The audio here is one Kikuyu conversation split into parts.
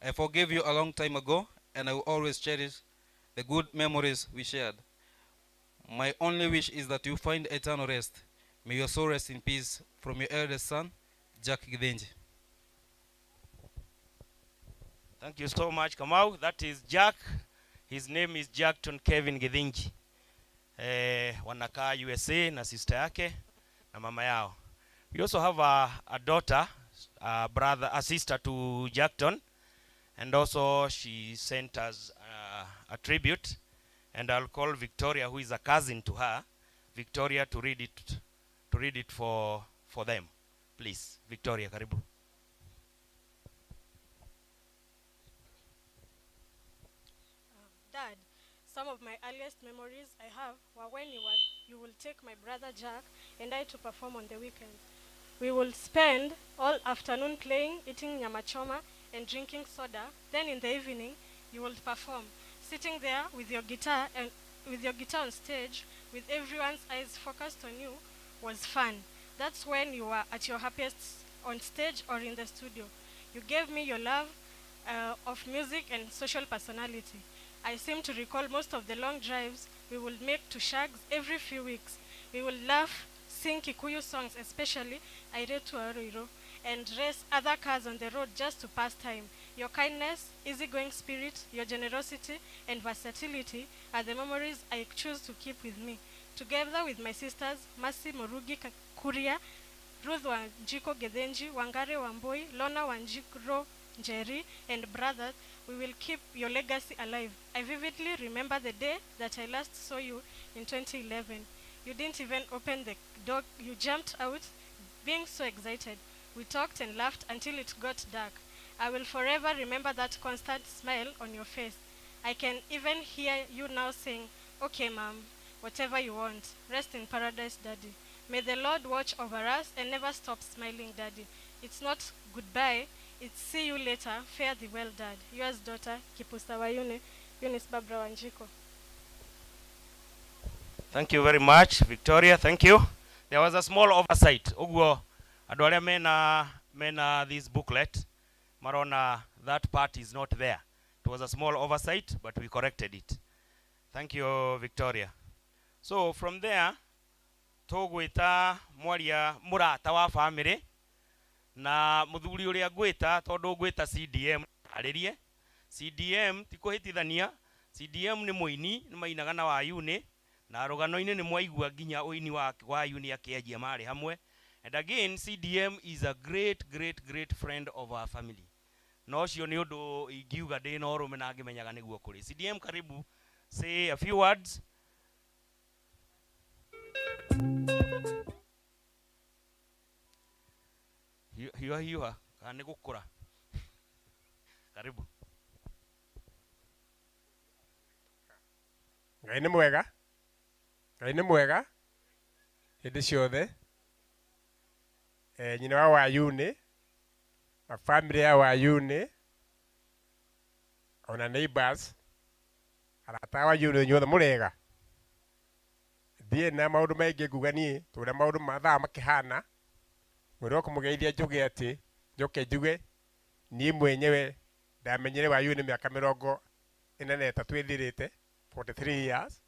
I forgave you a long time ago, and I will always cherish the good memories we shared. My only wish is that you find eternal rest. May your soul rest in peace. From your eldest son, Jack Githinji. Thank you so much, Kamau. That is Jack. His name is Jackton Kevin Githinji. Wanakaa USA na sister yake na mama yao. We also have a daughter, a brother, a sister to Jackton, and also she sent us a tribute, and I'll call Victoria, who is a cousin to her, Victoria, to read it for them. Please, Victoria, karibu. Dad, some of my earliest memories I have were when you will take my brother Jack and I to perform on the weekends. We will spend all afternoon playing, eating nyama choma, and drinking soda. Then in the evening, you will perform, sitting there with your guitar and with your guitar on stage, with everyone's eyes focused on you, was fun. That's when you were at your happiest on stage or in the studio. You gave me your love of music and social personality. I seem to recall most of the long drives we would make to Shags every few weeks. We would laugh, sing Kikuyu songs, especially Airetu Aruiro, and race other cars on the road just to pass time. Your kindness, easygoing spirit, your generosity, and versatility are the memories I choose to keep with me. Together with my sisters, Mercy Murugi Kuria, Ruth Wanjiko Gethenji, Wangare Wambui, Lona Wanjiro Njeri, and brothers, we will keep your legacy alive. I vividly remember the day that I last saw you in 2011. You didn't even open the door. You jumped out, being so excited. We talked and laughed until it got dark. I will forever remember that constant smile on your face. I can even hear you now saying, Okay, Mom, whatever you want. Rest in paradise, Daddy. May the Lord watch over us and never stop smiling, Daddy. It's not goodbye, it's see you later. Fare thee well, Dad. Yours, daughter, Kipusa Wayune, Eunice Barbara Wanjiko. Thank you very much, Victoria. Thank you. There was a small oversight. Uguo, andu aria mena this booklet, marona that part is not there. It was a small oversight, but we corrected it. Thank you, Victoria. So from there, tugwita mwaria murata wa family na muthuri uria ngwita tondu ngwita CDM aririe. CDM ti kuhitithania, CDM ni muini, ni mainaga na Wayuni, na rugano-ini ni mwaigua nginya uini wa Wayuni akianjia mari hamwe. And again, CDM is a great, great, great friend of our family. Na ucio ni undu ingiuga ndi na urume na ngimenyaga niguo kuri. CDM, karibu, say a few words. Hiuha hiuha, kana ni gukura. Karibu. Ngai nĩ mwega. Ngai nĩ mwega hĩndĩ ciothe. Nyina wa Wayuni na family ya Wayuni ona neighbors arata a Wayuni inyuothe mũrega. Thiĩ na maũndũ maingĩ nguga niĩ tũrĩa maũndũ mathaa makĩhana mwĩrĩ wa kũmũgeithia njuge atĩ njoke njuge niĩ mwenyewe ndamenyire Wayuni mĩaka mĩrongo ĩna na ĩtatũ ĩthirĩte, 43 years,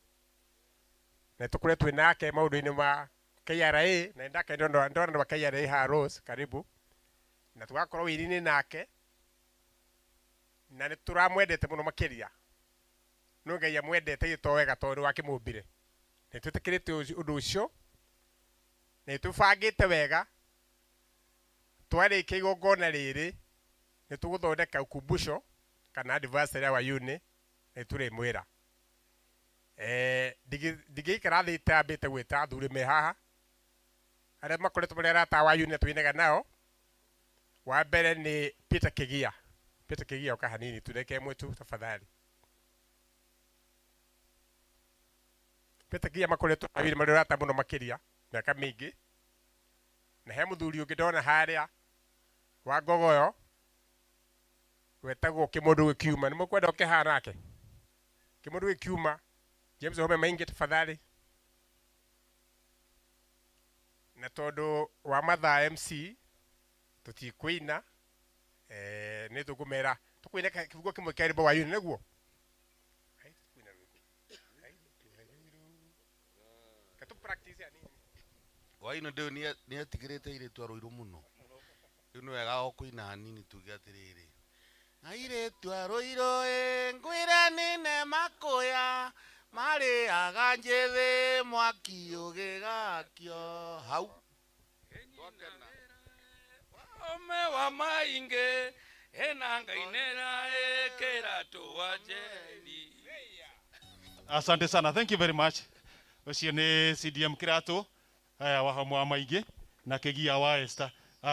na tũkoretwo twĩ nake maũndũ-inĩ ma KRA, na ndake ndona andũ a KRA ha Rose, karibu, na tũgakorwo wĩra-inĩ nake, na nĩ tũramwendete mũno makĩria. No Ngai amwendete gĩ to wega tondũ wakĩmũmbire. Nĩ twĩtĩkĩrĩte ũndũ ũcio, nĩ tũbangĩte wega, twarĩkia igongona rĩrĩ, nĩ tũgũthondeka ukumbusho kana anniversary ya Wayuni, nĩ tũrĩmwĩra. Ndingĩikara thĩ itambĩte gwĩta athuri me haha arĩa makoretwo marĩ arata a Wayuni na twinaga nao. Wa mbere nĩ Peter Kigia. Peter Kigia, ũka hanini tureke mwetu tafadhali. Peter Kigia makoretwo marĩ arata mũno makĩria mĩaka mĩingĩ. Na he mũthuri ũngĩ ndona harĩa wa Ngogoyo wetagwo Kĩmũndũ Gĩkiuma. Nĩ mũkwenda ũke haha nake? Kĩmũndũ Gĩkiuma, James Home maingi tafadhali. Na tondu wa mathaa MC tutikwina, nĩ tũkũmera Tukwina kibugo kimwe kia rwimbo Wayuni niguo. Katu practice ya nini. Waino ndĩu nĩetigĩrĩte airĩtu a Rũirũ mũno. Rĩu nĩ wega o kũina hanini tuge atĩrĩrĩ, airĩtu a Rũirũ ĩ ngwĩre nĩ makũya marĩaga njĩthĩ mwaki ũgĩgakio hau. Ome wa mainge ena ngainera ekera tuwajeri. Asante sana, thank you very much. Ucio ni CDM Kiratu aya wa hamwe wa maingi na Kigia wa Esther.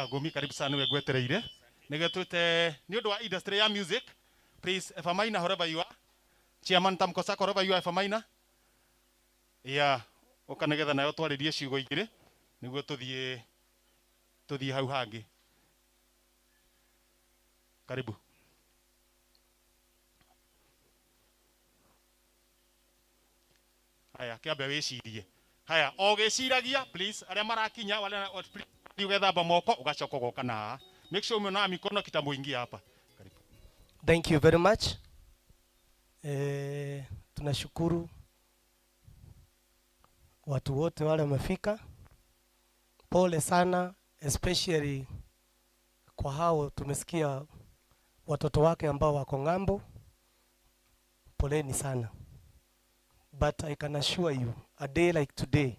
Ngumi karibu sana we ngwetereire nigetwite ni undu wa industry ya music. Please Efa Maina wherever you are, Chairman Tamco Sacco wherever you are, Efa Maina, yeah, uka nigetha nayo twaririe ciugo igiri niguo tuthie hau hangi. Karibu. Haya, kiambe wicirie. Haya, o giciragia please aria marakinya wale please ugethamba moko ugacoka ugoka na haha. Make sure umeona mikono kitambo ingia hapa. Karibu. Thank you very much. Tunashukuru watu wote wale wamefika. Pole sana especially kwa hao tumesikia watoto wake ambao wako ng'ambo. Poleni sana. But I can assure you, a day like today,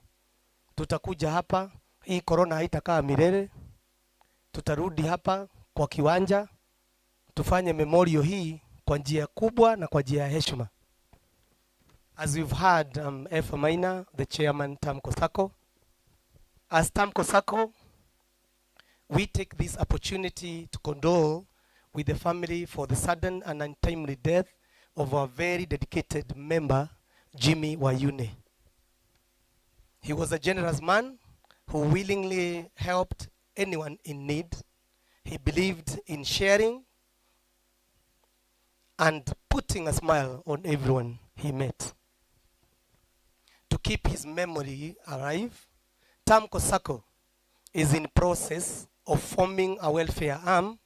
tutakuja hapa, hii corona haitakaa milele. Tutarudi hapa kwa kiwanja, tufanye memorial hii kwa njia kubwa na kwa njia ya heshima. As we've heard, Efa Maina, the chairman Tamco Sacco. As Tamco Sacco, we take this opportunity to condole with the family for the sudden and untimely death of our very dedicated member, Jimmy Wayune. He was a generous man who willingly helped anyone in need. He believed in sharing and putting a smile on everyone he met. To keep his memory alive, Tamco Sacco is in process of forming a welfare arm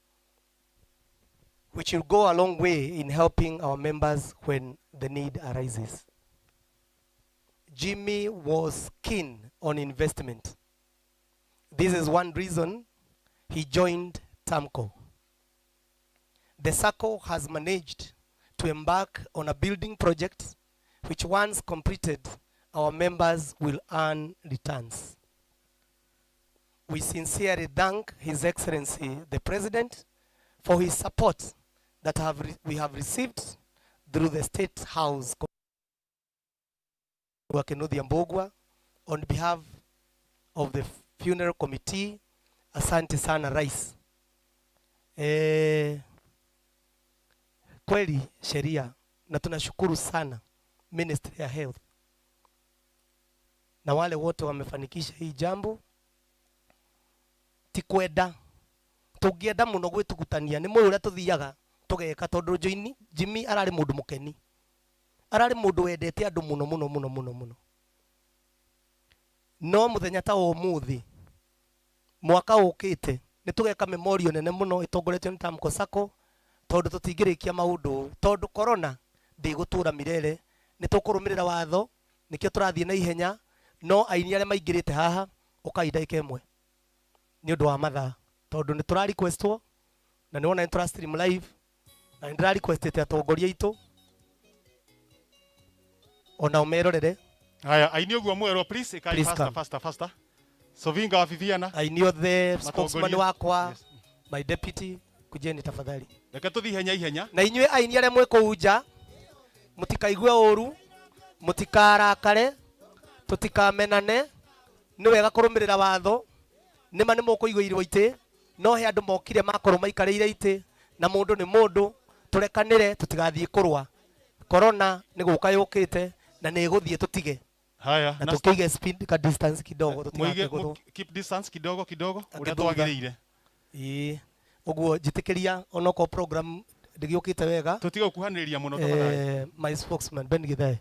which will go a long way in helping our members when the need arises. Jimmy was keen on investment. This is one reason he joined Tamco. The Sacco has managed to embark on a building project which once completed, our members will earn returns. We sincerely thank His Excellency the President for his support that we have received through the State House Kinuthia Mbugua on behalf of the funeral committee. Asante sana Rais. Kweli sheria, na tunashukuru sana Ministry ya Health na wale wote wamefanikisha hii jambo. Ti kwenda tungienda muno gwitugutania ni mũĩ ũrĩa tũthiaga tũgeka, tondũ Jimmy ararĩ mũndũ mũkeni, ararĩ mũndũ wendete andũ mũno mũno mũno mũno mũno. No mũthenya ta ũmũthĩ mwaka ũkĩte nĩ tũgeka memorial nene mũno ĩtongoretio nĩ Tamco Sacco, tondũ tũtingĩrĩkia maũndũ, tondũ corona ndĩgũtũra milele. Nĩ tũkũrũmĩrĩra watho, nĩkĩo tũrathiĩ na ihenya. No aini arĩa maingĩrĩte haha ũkai ndagĩka ĩmwe nĩ ũndũ wa mathaa, tondũ nĩ tũra requestwo na nĩ wona nĩ tũra stream live, na nĩ ndĩra requestĩte atongoria aitũ ona ũmerorere. Haya, aini ũguo mwerwo, please, ikai Please faster, come. faster, faster. Sovinga wa Viviana. Aini othe, spokesman Matongoria. wakwa, Yes. my deputy, kujeni tafadhali. Reke tũthiĩ ihenya ihenya. Na inyuĩ aini arĩa mwĩ kũu nja, mũtikaigue ũru, mũtikarakare, tũtikamenane. Nĩ wega kũrũmĩrĩra watho. Nĩ ma nĩ mũkũigũirwo itĩ, no he andũ mokire makorwo maikarĩire itĩ, na mũndũ nĩ mũndũ, tũrekanĩre, tũtigathiĩ kũrũa. Corona nĩ gũka yũkĩte na nĩ ĩgũthiĩ tũtige. Haya, na na tũkĩige speed ka distance kidogo, Mũige, tũtigakĩgũthwo. keep distance kidogo kidogo, ũrĩa Akĩthutha. twagĩrĩire. Ĩĩ, ũguo njĩtĩkĩria onokorwo program ndĩgĩũkĩte wega, Tũtige gũkuhanĩrĩria mũno tafadhali. My spokesman Ben Githae,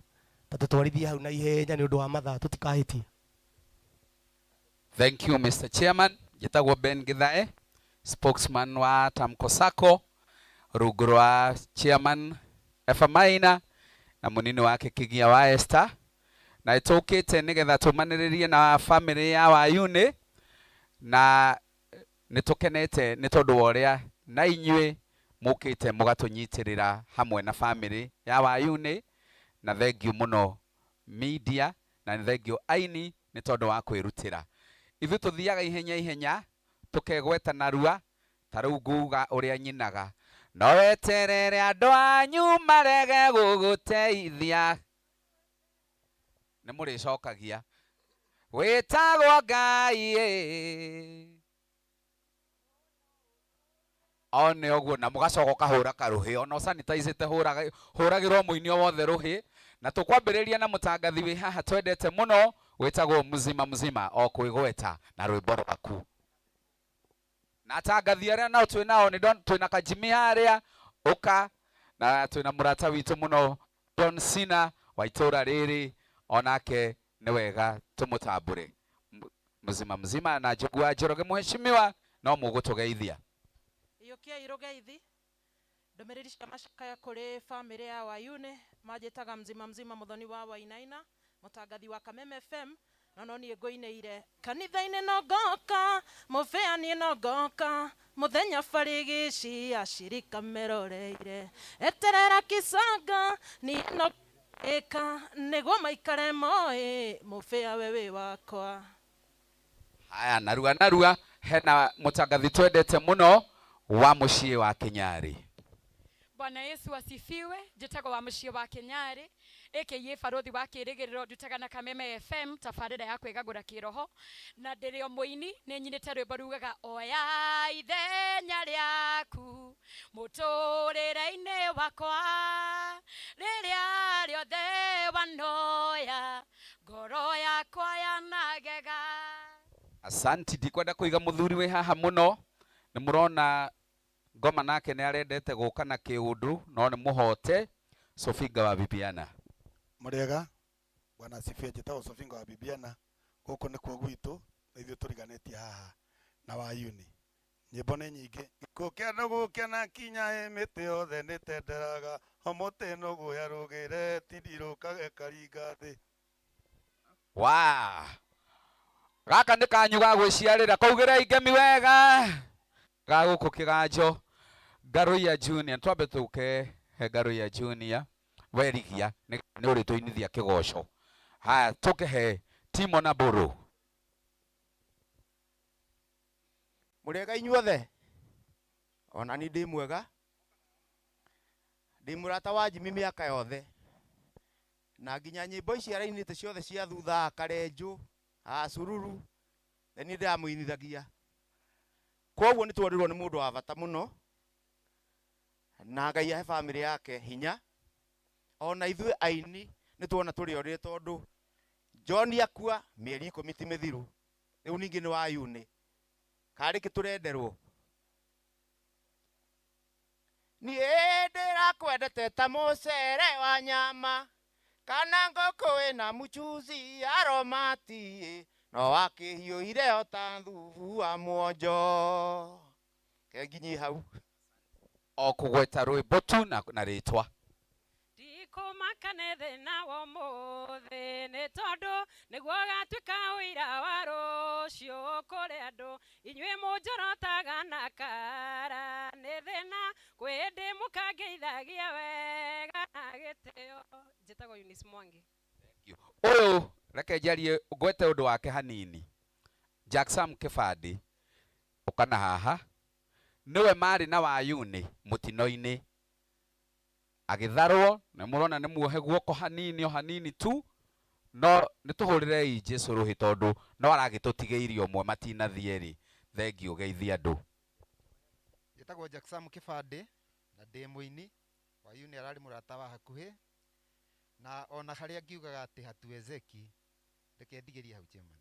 ta tũtwarithie hau na ihenya nĩ ũndũ wa mathaa, tũtikahĩtie. Thank you, Mr. Chairman. Njĩtagwo Ben Githae, spokesman wa Tamco Sacco. Rungu rwa chairman Efa Maina na munini wake Kigia wa Esther, na ĩtũkĩte nĩgetha tũmanĩrĩrie na family ya Wayune, na nĩtũkenete nĩ tondũ wa ũrĩa na inyuĩ mũkĩte mũgatũnyitĩrĩra hamwe na family ya Wayune, na thengiũ mũno media, na nĩ thengiũ aini nĩ tondũ wa kwĩrutĩra. Ithuĩ tũthiaga ihenya ihenya tũkegweta narua, ta rĩu nguga ũrĩa nyinaga, no weterere andũ anyu marege gũgũteithia, nĩ mũrĩcokagia wĩtagwo Ngai ĩ. O nĩ ũguo, na mũgacoka ũkahũra karũhĩ, ona ũsanitizĩte hũragĩrwo mũini o wothe rũhĩ. Na tũkwambĩrĩria na mũtangathi wĩ haha twendete mũno wĩtagwo Mzima Mzima, o kwĩgweta na rwĩmbo rwaku. Na atangathi arĩa nao twĩ nao nĩ twĩna Kajimi harĩa ũka, na twĩna mũrata witũ mũno Don Sina wa itũra rĩrĩ, onake nĩ wega tũmũtambũre. Mzima Mzima na Njogu wa Njoroge mũheshimiwa, no mũgũtũgeithia. Iyũkia irũgeithi ndũmĩrĩri cia macakaya kũrĩ famĩlĩ ya Wayune, manjĩtaga Mzima Mzima mũthoni wa Wainaina, mũtangathi wa Kameme FM, no no niĩ ngũinĩire kanitha-inĩ no ngoka, mũbĩa niĩ no ngoka, mũthenya barigici ashirika meroreire, eterera kisanga niĩ no ĩka nĩguo maikare moĩ mũbĩa we wĩ wakwa. Haya, narua narua hena mũtangathi twendete mũno wa mũciĩ wa Kinyarĩ. Bwana Yesu asifiwe. Njĩtagwo wa mũciĩ wa Kinyarĩ, aka barothi wa kĩrĩgĩrĩro, ndutaga na Kameme FM tabarĩra ya kwĩgagũra kĩroho, na ndĩrĩ o mũini, nĩ nyinĩte rwĩmbo rugaga oya ithenya rĩaku mũtũrĩre-inĩ wakwa, rĩrĩa rĩothe wanoya ngoro yakwa yanagega. Asanti, ndikwenda kũiga mũthuri wĩ haha mũno, nĩ mũrona ngoma nake nĩ arendete gũka na kĩũndũ, no nĩ mũhote. Sofinga wa Bibiana. Mũrĩega, Bwana asifiwe. Njĩtagwo Sofinga wa Bibiana, gũkũ nĩkuo gwitũ, na ithuĩ tũriganĩtie haha na Wayuni. Nyĩmbo nĩ nyingĩ. Gũkĩa nũgũkĩa na kinya ĩ mĩtĩ yothe nĩtenderaga, o mũtĩ nũgũya rũgĩre tindirũkage karinga thĩ. Wa gaka nĩ kanyu ga gwĩciarĩra, kaugĩrei ngemi wega ga gũkũ kĩganjo. Ngaruiya Junior, twambe tũke he Ngaruiya Junior, werigia nĩ ũrĩtũinithia kĩgoco. Haya, tũke he Timo na Mbũrũ. Mũrĩega inyuothe, ona ni ndĩ mwega, ndĩ mũrata wa Jimmy mĩaka yothe, na nginya nyĩmbo ici arainĩte ciothe cia thutha, Karenjũ, Sururu, na niĩ ndĩramũinithagia. Koguo nĩ tworirwo nĩ mũndũ wa bata mũno, na Ngai ahe famĩlĩ yake hinya. Ona ithuĩ aini nĩ tuona tũrĩ orĩre, tondũ John akua mĩeri 10 ti mĩthiru, rĩu ningĩ nĩ Wayune, karĩ kĩ tũrenderwo. Niĩ ndĩrakwendete ta mũcere wa nyama, kana ngũkũ ĩna mũchuzi aromati, no wakĩhiũhire o ta thubu wa mwonjo. Kenginyi hau. O kũgweta rwĩmbo tu na rĩtwa. Ndikũmaka nĩ thĩna wa ũmũthĩ, nĩ tondũ nĩguo ũgatuĩka ũira wa rũciũ kũrĩ andũ. Inyuĩ mũnjorotaga na kara nĩ thĩna, kwĩ hĩndĩ mũkangeithagia wega na gĩtĩo. Njĩtagwo Eunice Mwangi. Ũyũ reke njarie ngwete ũndũ wake hanini. Jack Sam Kĩbandĩ ũkana haha, nĩwe marĩ na Wayune mũtino-inĩ, agĩtharwo, na mũrona nĩ muohe guoko hanini o hanini tu, no nĩ tũhũrĩrei Jesũ rũhĩ tondũ no aragĩtũtigĩirie ũmwe matinathiĩ rĩ. Thengiũ, geithia andũ. Njĩtagwo Jack Sam Kĩbandĩ na ndĩ mũini. Wayune ararĩ mũrata wa hakuhĩ, na ona harĩa ngiugaga atĩ hatuwezeki, reke ndigĩrie hau chairman.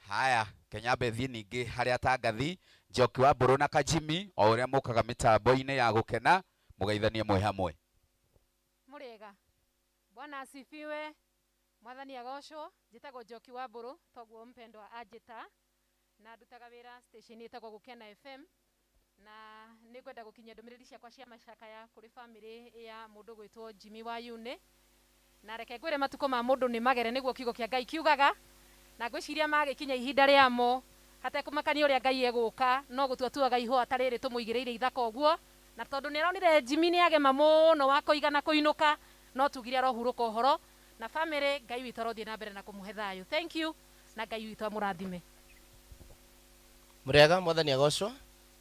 Haya, Kenya thiĩ ningĩ harĩa atangathi Njoki wa Mbũrũ na Kajimi, o ũrĩa mũkaga mĩtambo-inĩ ya gũkena, mũgeithanie mwĩ hamwe. Mũrĩega, Bwana asifiwe, Mwathani agocwo. Njĩtagwo Njoki wa Mbũrũ, toguo mpendwa anjĩta, na ndutaga wĩra station ĩtagwo Gũkena FM, Na nĩ ngwenda gũkinyia ndũmĩrĩri ciakwa cia macakaya kũrĩ bamĩrĩ ya mũndũ gwĩtwo Jimmy Wayune. Na reke ngwĩre matukũ ma mũndũ nĩ magere nĩguo kiugo kĩa Ngai kiugaga. Na ngwĩciria magĩkinya ihinda rĩamo hatekũmakania ũrĩa Ngai egũka no gũtua tuaga ihũa ta rĩrĩ tũmũigĩrĩire ithaka ũguo. Na tondũ nĩ aronire Jimmy nĩ agema mũno wa kũigana kũinũka no tugire arohurũka ũhoro. Na bamĩrĩ Ngai witũ arothiĩ na mbere na kũmũhe thayũ. Thank you na Ngai witũ amũrathime. Mũrĩega mwathani agocwo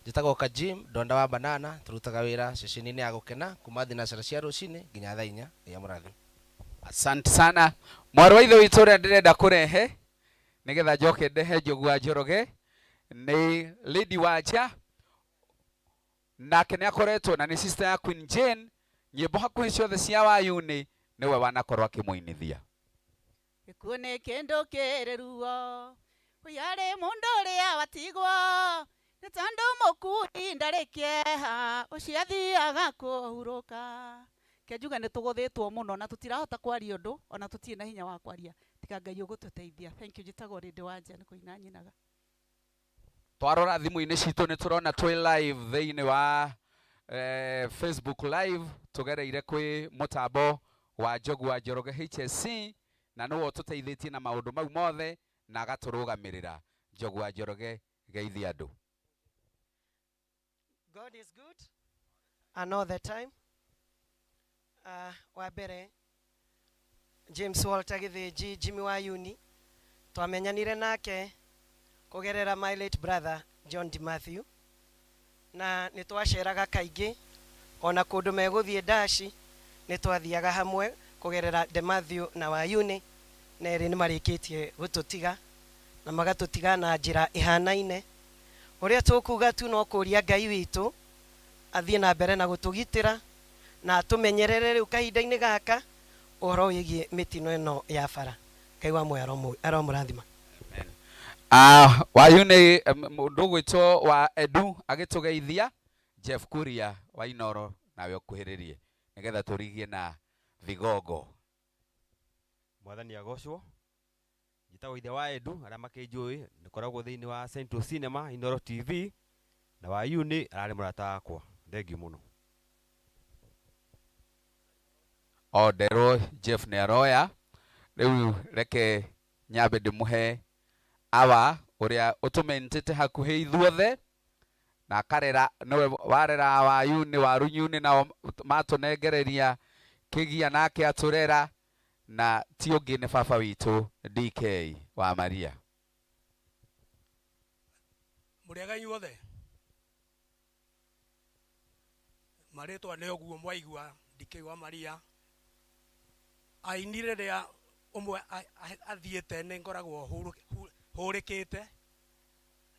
njĩtagwo Kajim Ndonda wa Banana tũrutaga wĩra ceceni-inĩ ya Gũkena kuma thinacara cia rũcinĩ nginya thaa 4. Ngai amũrathime. Asante sana mwarĩ wa ithe witũ ũrĩa ndĩrenda kũrehe nĩgetha njoke ndehe Njogu wa Njoroge nĩ Lady Wanja, nake nĩ akoretwo na nĩ sister ya Queen Jane, nyĩmbo hakuhĩ ciothe cia Wayuni nĩwe wanakorwo akĩmũinithia. Gĩkuũ nĩ kĩndũ kĩrĩ ruo ũyarĩ mũndũ ũrĩa watigwo nĩ tondũ mũkui ndarĩ kĩeha ũcio athiaga kũhurũka. Ke njuge nĩ tũgũthĩtwo mũno na tũtirahota kwaria ũndũ ona tũtirĩ na hinya wa kwaria tiga Ngai ũgũtũteithia. Thank you. Njĩtagwo Lady Wanja nĩ kũina nyinaga. Twarora thimũ-inĩ citũ nĩ tũrona twĩ live thĩinĩ wa Facebook live tũgereire kwĩ mũtambo wa Njogu wa Njoroge HSC na nĩwe ũtũteithĩtie na maũndũ mau mothe na agatũrũgamĩrĩra. Njogu wa Njoroge, geithia andũ. God is good and all the time. Wa mbere James Walter Githinji Jimmy Wayuni twamenyanire nake kũgerera my late brother John D. Matthew na nĩ twaceraga kaingĩ ona kũndũ megũthiĩ ndaci nĩ twathiaga hamwe kũgerera De Matthew na Wayuni na erĩ nĩ marĩkĩtie gũtũtiga na magatũtiga na njĩra ĩhanaine. Ũrĩa tũkuga tu no kũria Ngai witũ athiĩ na mbere na gũtũgitĩra na atũmenyerere rĩu kahinda-inĩ gaka ũhoro wĩgiĩ mĩtino ĩno ya bara. Ngai wa muoyo aromũrathima. Wayuni mũndũ ũgwĩtwo wa Edu agĩtũgeithia Jeff Kuria wa Inoro nawe ũkuhĩrĩrie nĩgetha tũrigie na Thigongo. Mwathani agocwo. Njĩtagwo ithe wa Edu arĩa makĩnjũĩ nĩkoragwo thĩinĩ wa Central Cinema Inoro TV na Wayuni ararĩ mũrata wakwa. Thengiũ mũno. O nderwo Jeff nĩ aroya rĩu reke nyambe ndĩmũhe awa ũrĩa ũtũmentete hakuhĩ ithuothe na akarera nĩwe warera Wayuni wa Runyuni nao matũnengereria kĩgia nake atũrera na ti ũngĩ nĩ baba witũ DK wa Maria. Mũrĩega inyuothe. Marĩtwa nĩ ũguo mwaigua DK wa Maria. Aini rĩrĩa ũmwe athiĩte nĩ ngoragwo hũrĩkĩte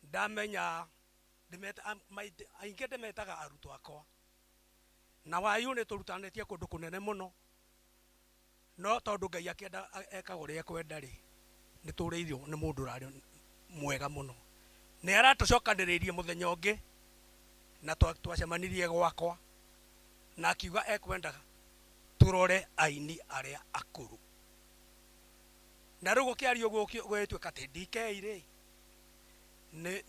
ndamenya aingĩ ndĩmetaga arutwo akwa na Wayuni tũrutanĩtie kũndũ kũnene mũno no tondũ Ngai akĩenda ekaga ũrĩa ekwenda rĩ nĩ tũrĩirio nĩ mũndũ ũrarĩ mwega mũno nĩ aratũcokanĩrĩirie mũthenya ũngĩ na twacemanirie gwakwa na akiuga ekwenda tũrore aini arĩa akũrũ na rĩu gũkĩario ũguo gũgĩtuĩka atĩ DK rĩ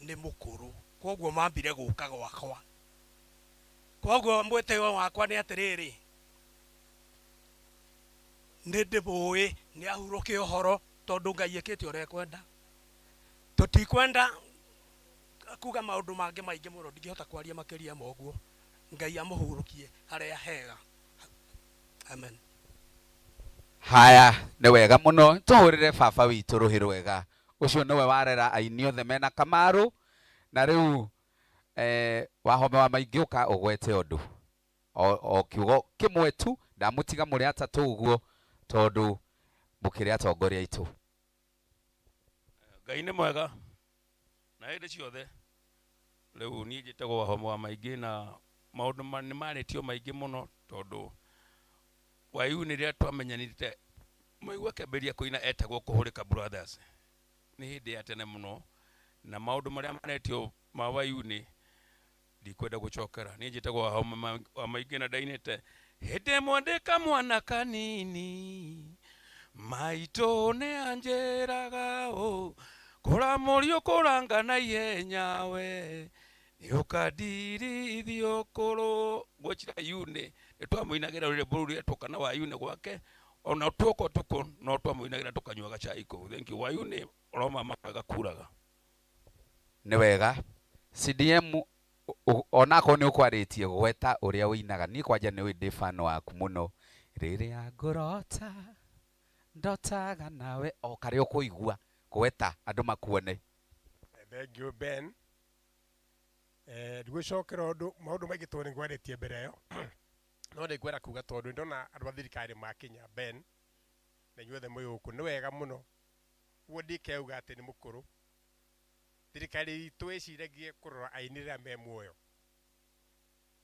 nĩ mũkũrũ koguo mambire gũka gwakwa koguo mwĩtĩo wakwa nĩ atĩrĩrĩ nĩ ndĩmũĩ nĩ ahurũke ũhoro tondũ Ngai ĩkĩte ũrĩa ekwenda. Tũtikwenda kuga maũndũ mangĩ maingĩ mũno ndingĩhota kwaria makĩria ma ũguo. Ngai amũhurũkie harĩa hega. Amen. Haya nĩ wega mũno tũhũrĩre baba witũ rũhĩ rwega ũcio nĩwe warera aini othe mena Kamaru na rĩu Wahome wa maingĩ ũka ũgwete ũndũ o kiugo kĩmwe tu ndamũtiga mũrĩ atatũ ũguo tondũ mũkĩrĩ atongoria aitũ. Ngai nĩ mwega na hĩndĩ ciothe. Rĩu niĩ njĩtagwo Wahome wa maingĩ na maũndũ nĩ marĩtio maingĩ mũno tondũ Wayuni rĩrĩa twamenyanĩte mũigua akĩambĩrĩria kũina etagwo Kũhũrĩka Brothers nĩ hĩndĩ ya tene mũno na maũndũ marĩa maretio ma Wayuni ndikwenda gũcokera. Niĩ njĩtagwo Wahome wa maingĩ na ndainĩte hĩndĩ ĩmwe ndĩ kamwana kanini maitũ nĩ anjĩraga ũũ kũra mũriũ kũranga na ihenya we Nĩũkandirithio kũrũ gwĩcira yune nĩtwamũinagĩra rwĩmbo rũu rĩrĩa tuoka na Wayune gwake ona tuoka ũtukũ no twamũinagĩra tũkanyuaga cai kũu. Thank you. Wayune ũroma makaga kuraga. Nĩ wega CDM onakorwo nĩ ũkwarĩtie gweta ũrĩa ũinaga niĩ kwanja nĩ ũĩ ndĩ fan waku mũno rĩrĩa ngũrota ndotaga nawe o karĩa ũkũigua gweta andũ makuone. Thank you Ben. Ndigũcokera ũndũ maũndũ maingĩ tondũ nĩngwarĩtie mbere ĩyo no nĩngwenda kuga tondũ ndona andũ a thirikari makinya Ben na inyuothe mwĩ gũkũ nĩ wega mũno ũguo ndikeuga atĩ nĩ mũkũrũ. Thirikari itũ ĩciragie kũrora aini rĩrĩa me muoyo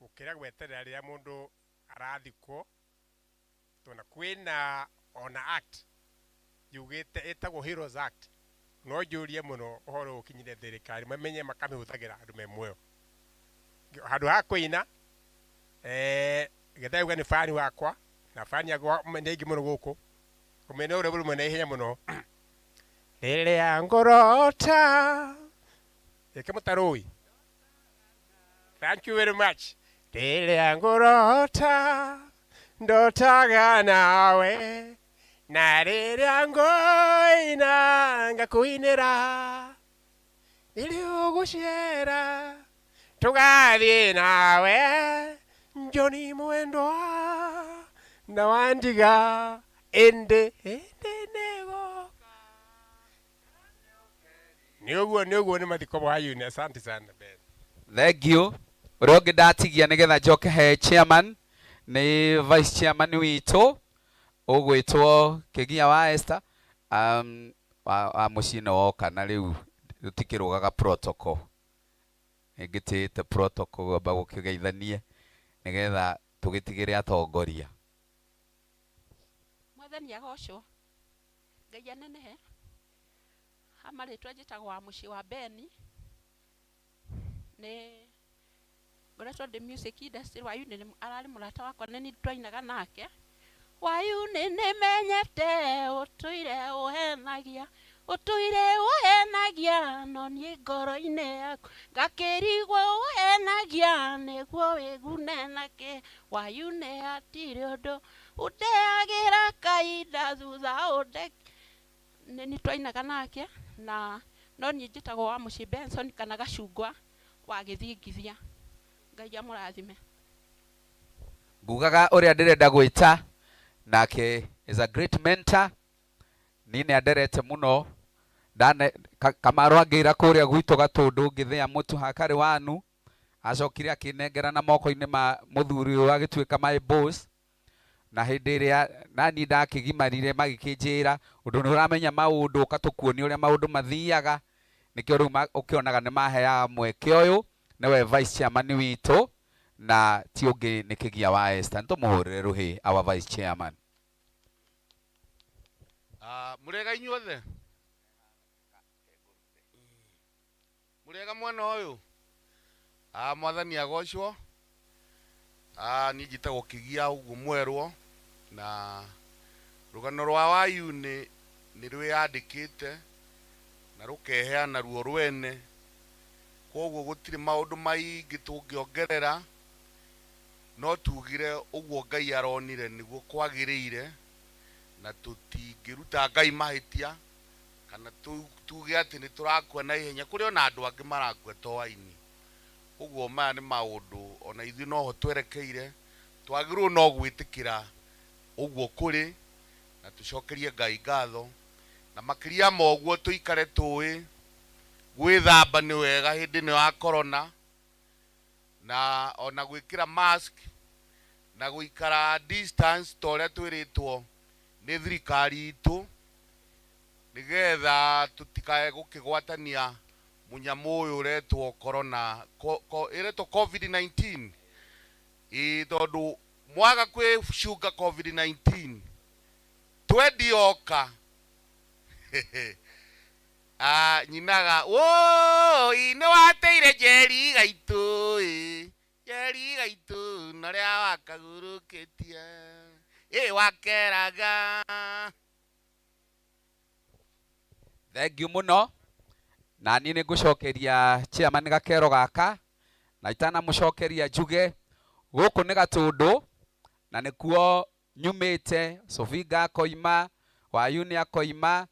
gũkĩra gweterera rĩrĩa mũndũ arathikwo tondũ kwĩna ona act yugĩte ĩtagwo Heroes Act no njũrie mũno ũhoro ũkinyire thirikari mamenye makamĩhũthagĩra andũ me muoyo handũ ha kũina getha uga nĩ bani wakwa na bani yakwa nĩ aingĩ mũno gũkũ kũmena ũrĩa rũmwe na ihenya mũno rĩrĩa ngũrota ĩke mũtarũi. Thank you very much. Rĩrĩa ngũrota ndotaga nawe na rĩrĩa ngũina ngakũinĩra rĩrĩa ũgũcera tũgathiĩ nawe Njoni mwendwa na wandiga ĩndĩ ĩndĩ nĩgoka. Nĩ ũguo nĩ ũguo nĩ mathiko ma Wayune. Asante sana Ben. Thank you. Ũrĩa ũngĩ ndatigia nĩgetha njoke he chairman nĩ vice chairman witũ ũgwĩtwo Kĩgia wa Esther wa mũciĩ nĩ woka na rĩu tũtikĩrũgaga protocol nĩngĩtĩĩte protocol ngwamba gũkĩgeithanie nĩgetha tũgĩtigĩre atongoria. Mwathani agocwo Ngai anenehe. Ha marĩtwa njĩtagwo wa mũciĩ wa Beni nĩ ngoretwo ndĩ music industry. Wayune nĩ ararĩ mũrata wakwa nĩ niĩ twainaga nake. Wayune nĩmenyete ũtũire ũhenagia ũtũire ũhenagia no niĩ ngoro-inĩ yaku ngakĩrigwo ũhenagia nĩguo wĩgune nake. Wayune hatirĩ ũndũ ũndeagĩra kahinda thutha ũnde nĩ niĩ twainaga nake na no niĩ njĩtagwo wa mũciĩ Benson kana Gacungwa wa gĩthingithia. Ngai amũrathime. Ngugaga ũrĩa ndĩrenda gwĩta nake is a great mentor niĩ nĩ anderete mũno ndane Kamaru angĩra kũrĩa gwitũ Gatũndũ ngĩthĩa mũtu hakarĩ wanu acokire akĩnengera na moko-inĩ ma mũthuri ũyũ agĩtuĩka my boss na hĩndĩ ĩrĩa nani ndakĩgimarire magĩkĩnjĩra ũndũ nĩ ũramenya maũndũ ũgatũkuonia ũrĩa maũndũ mathiaga nĩkĩo rĩu ũkĩonaga nĩ maheaga mweke ũyũ nĩwe vice chairman witũ na ti ũngĩ nĩ Kĩgia wa Esther. Nĩtũmũhũrĩre rũhĩ our vice chairman. Mũrĩega inyuothe mũrĩega mwena ũyũ. Mwathani agocwo. Niĩ njĩtagwo Kĩgia ũguo mwerwo na rũgano rwa Wayune nĩ rwĩyandĩkĩte na rũkeheana ruo rwene koguo gũtirĩ maũndũ maingĩ tũngĩongerera no tugire ũguo Ngai aronire nĩguo kwagĩrĩire na tũtingĩruta Ngai mahĩtia kana tuge atĩ nĩ tũrakua na ihenya kũrĩ ona andũ angĩ marakua to aini. Ũguo maya nĩ maũndũ ona ithuĩ noho twerekeire twagĩrĩirwo no gwĩtĩkĩra ũguo kũrĩ na tũcokerie Ngai ngatho na makĩria ma ũguo tũikare tũĩ gwĩthamba nĩ wega hĩndĩ ĩno ya corona na ona gwĩkĩra mask na gũikara distance ta ũrĩa twĩrĩtwo nĩ thirikari itũ nĩgetha tũtikae gũkĩgwatania mũnyamũ ũyũ ũretwo corona ĩretwo COVID-19 ĩ tondũ mwaga kwĩcunga COVID-19 twendioka nyinaga woi nĩ wateire njeri gaitũ ĩ njeri gaitũ na ũrĩa wakagurũkĩtie ĩ wakeraga. Thank you mũno na niĩ nĩ ngũcokeria chairman gakero gaka Na itanamũcokeria njuge gũkũ nĩ Gatũndũ na nĩkuo nyumĩte. Sofinga akoima, Wayuni akoima,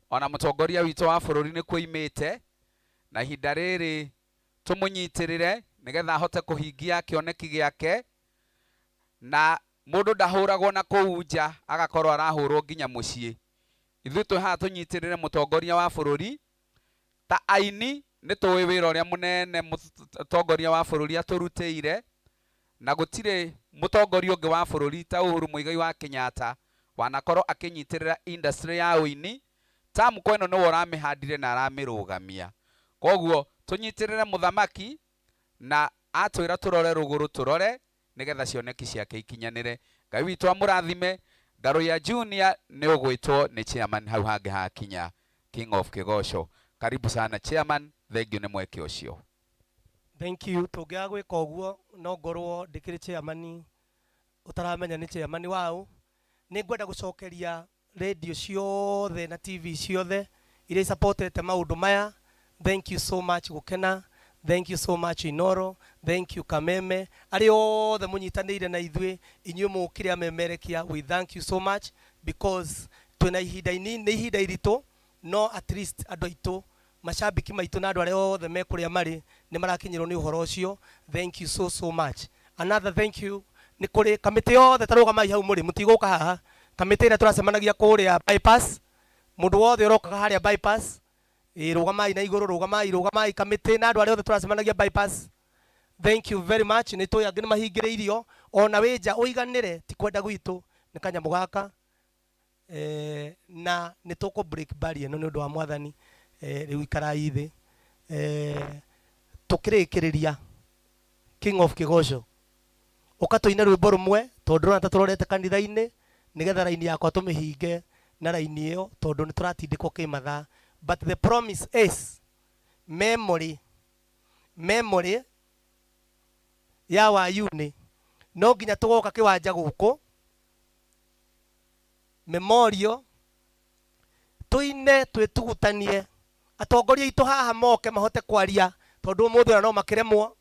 ona mũtongoria witũ wa bũrũri nĩkuo oimĩte, na ihinda rĩrĩ tũmũnyitĩrĩre nĩgetha ahote kũhingia kĩoneki gĩake. Na mũndũ ndahũragwo na kũu nja agakorwo arahũrwo nginya mũciĩ. Ithuĩ twĩ haha tũnyitĩrĩre mũtongoria wa bũrũri ta aini, nĩ tũĩ wĩra ũrĩa mũnene mũtongoria wa bũrũri atũrutĩire, na gũtirĩ mũtongoria ũngĩ wa bũrũri ta Uhuru Muigai wa Kenyatta wanakorwo akĩnyitĩrĩra industry ya ũini. Tamko ĩno nĩwe ũramĩhandire na aramĩrũgamia. Koguo tũnyitĩrĩre mũthamaki na atwĩra tũrore rũgũrũ, tũrore nĩgetha cioneki ciake ikinyanĩre. Ngai witũ amũrathime. Ngaruiya Junior nĩ ũgwĩtwo nĩ chairman hau hangĩ hakinya, King of Kĩgoco. Karibu sana chairman, thank you nĩ mweke ũcio. Thank you. Tũngĩaga gwĩka ũguo no ngorwo ndĩkĩrĩ chairman ũtaramenya nĩ chairman waũ. Nĩ ngwenda gũcokeria radio ciothe na TV ciothe iria supportete maũndũ maya. Thank you so much Gũkena, thank you so much Inoro, thank you Kameme, arĩa othe mũnyitanĩire na ithuĩ, inyuĩ mũkire amemerekia, we thank you so much because twĩna ihinda inini, nĩ ihinda iritũ, no at least andũ aitũ, macambĩki maitũ na andũ arĩa othe me kũrĩa marĩ nĩ marakinyĩrwo nĩ ũhoro ũcio. Thank you so so much. Another thank you nĩ kũrĩ kamĩtĩ yothe, ta rũgamai hau mũrĩ, mũtigũka haha. Kamĩtĩ ĩrĩa tũracemanagia kũrĩa bypass, mũndũ wothe ũrokaga harĩa bypass, ĩ rũgamai na igũrũ, rũgamai, rũgamai, kamĩtĩ na andũ arĩa othe tũracemanagia bypass. Thank you very much. Nĩ tũĩ angĩ nĩ mahingĩrĩirio, ona wĩ nja ũiganĩre, ti kwenda gwitũ, nĩ kanyamũ gaka. Na nĩ tũkũ break barrier ĩno nĩ ũndũ wa mwathani. Rĩu ikarai thĩ. Tũkĩrĩkĩrĩria King of Kĩgoco, ũka tũine rwĩmbo rũmwe tondũ ndĩrona ta tũrorete kanitha-inĩ, nĩgetha raini yakwa tũmĩhinge na raini ĩyo tondũ nĩ tũratindĩkwo kĩmathaa. But the promise is memory ya Wayuni no nginya tũgoka kĩwanja gũkũ memorial tũine, twĩtugutanie, atongoria aitũ haha moke mahote kwaria tondũ ũmũthĩ ona no makĩremwo.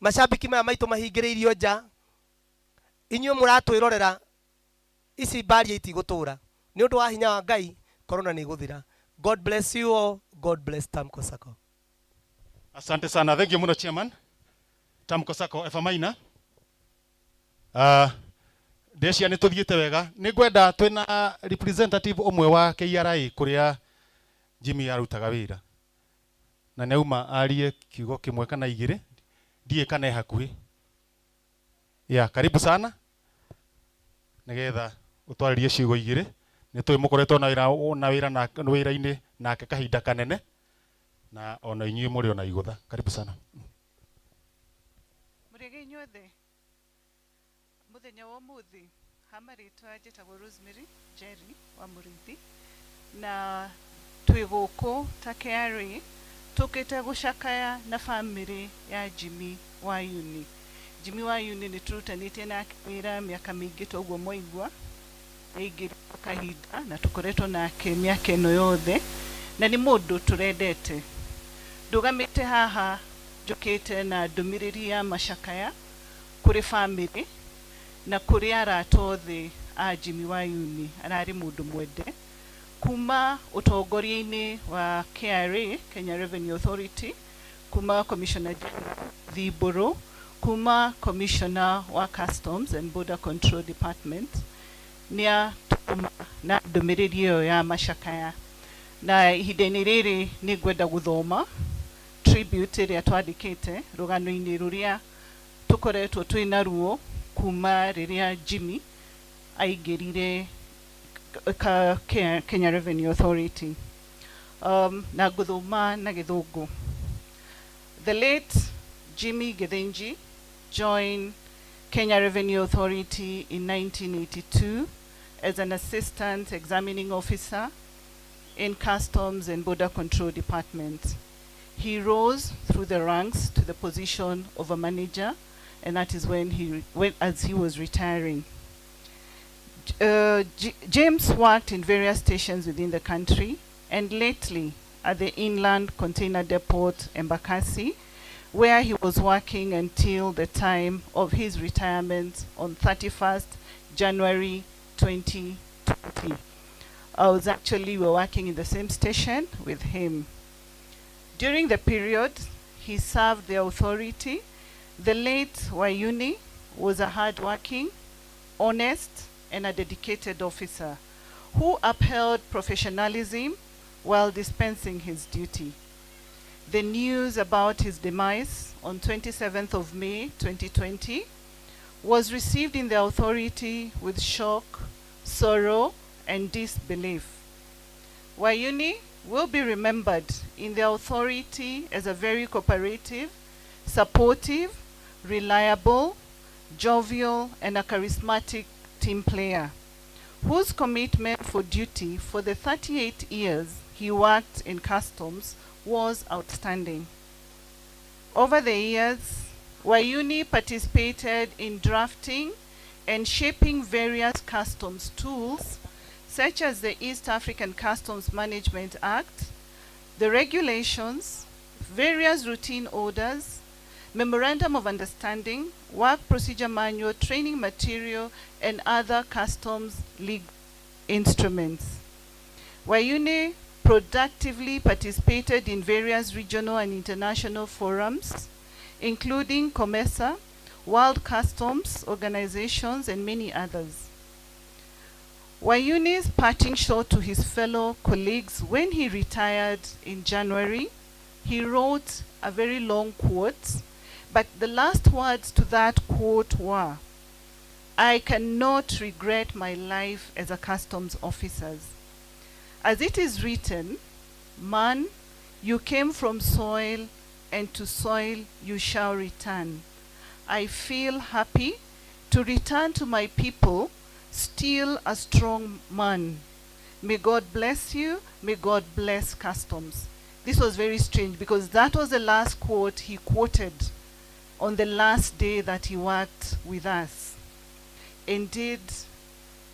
Macambĩki maya maitũ mahingĩrĩirio nja, inyuĩ mũratwĩrorera, ici mbaria itigũtũra nĩ ũndũ wa hinya wa Ngai, corona nĩ ĩgũthira. God bless you all. God bless Tamko Sacco. Asante sana. Thank you muno chairman. Tamko Sacco Eva Maina. Ndecia nĩ tũthiĩte wega. Nĩ ngwenda twĩna representative ũmwe wa KRA kũrĩa Jimmy arutaga wĩra. Na nĩ auma arie kiugo kĩmwe kana igĩrĩ. Ndiĩ kana e hakuhĩ. Ya, karibu sana. Nĩgetha ũtwarĩrie ciugo igĩrĩ. Nĩ tũĩ mũkoretwo na wĩra na wĩra-inĩ nake kahinda kanene. Na ona inyuĩ mũrĩ ona igũtha. Karibu sana. Mũrĩega inyuothe, mũthenya wa ũmũthĩ ha marĩtwa njĩtagwo Rosemary Jerry wa Mũrĩithi, na twĩ gũkũ ta KRA tũkĩte gũcakaya na bamĩrĩ ya Jimmy Wayuni. Jimmy Wayuni nĩ tũrutanĩtie nake wĩra mĩaka mĩingĩ, toguo mwaigua aingĩrire kahinda na tũkoretwo nake mĩaka ĩno yothe, na nĩ mũndũ tũrendete. Ndũgamĩte haha njũkĩte na ndũmĩrĩri ya macakaya kũrĩ bamĩrĩ na kũrĩ arata othe a Jimmy Wayuni. Ararĩ mũndũ mwende kuma ũtongoria-inĩ wa KRA, Kenya Revenue Authority, kuma Commissioner General Thimburu, kuma Commissioner wa Customs and Border Control Department, nĩ atũma na ndũmĩrĩri ĩyo ya macakaya. Na ihinda-inĩ rĩrĩ nĩ ngwenda gũthoma tribute ĩrĩa twandĩkĩte rũgano-inĩ rũrĩa tũkoretwo twĩ naruo kuma rĩrĩa Jimmy aingĩrire Kenya Revenue Authority. Na ngũthoma na gĩthũngũ. The late Jimmy Githinji joined Kenya Revenue Authority in 1982 as an assistant examining officer in Customs and Border Control Department. He rose through the ranks to the position of a manager, and that is when as he was retiring. James worked in various stations within the country, and lately at the Inland Container Depot, Embakasi, where he was working until the time of his retirement on 31st January 2020. I was actually, we were working in the same station with him. During the period, he served the authority. The late Wayuni was a hardworking, honest, and a dedicated officer who upheld professionalism while dispensing his duty. The news about his demise on 27th of May 2020 was received in the authority with shock, sorrow, and disbelief. Wayuni will be remembered in the authority as a very cooperative, supportive, reliable, jovial, and a charismatic team player, whose commitment for duty for the 38 years he worked in customs was outstanding. Over the years, Wayuni participated in drafting and shaping various customs tools, such as the East African Customs Management Act, the regulations, various routine orders, memorandum of understanding, work procedure manual, training material, and other customs legal instruments. Wayuni productively participated in various regional and international forums, including COMESA, World Customs Organizations, and many others. Wayuni's parting shot to his fellow colleagues when he retired in January, he wrote a very long quote, but the last words to that quote were, "I cannot regret my life as a customs officer. As it is written, man, you came from soil, and to soil you shall return. I feel happy to return to my people, still a strong man. May God bless you. May God bless customs." This was very strange because that was the last quote he quoted on the last day that he worked with us. Indeed,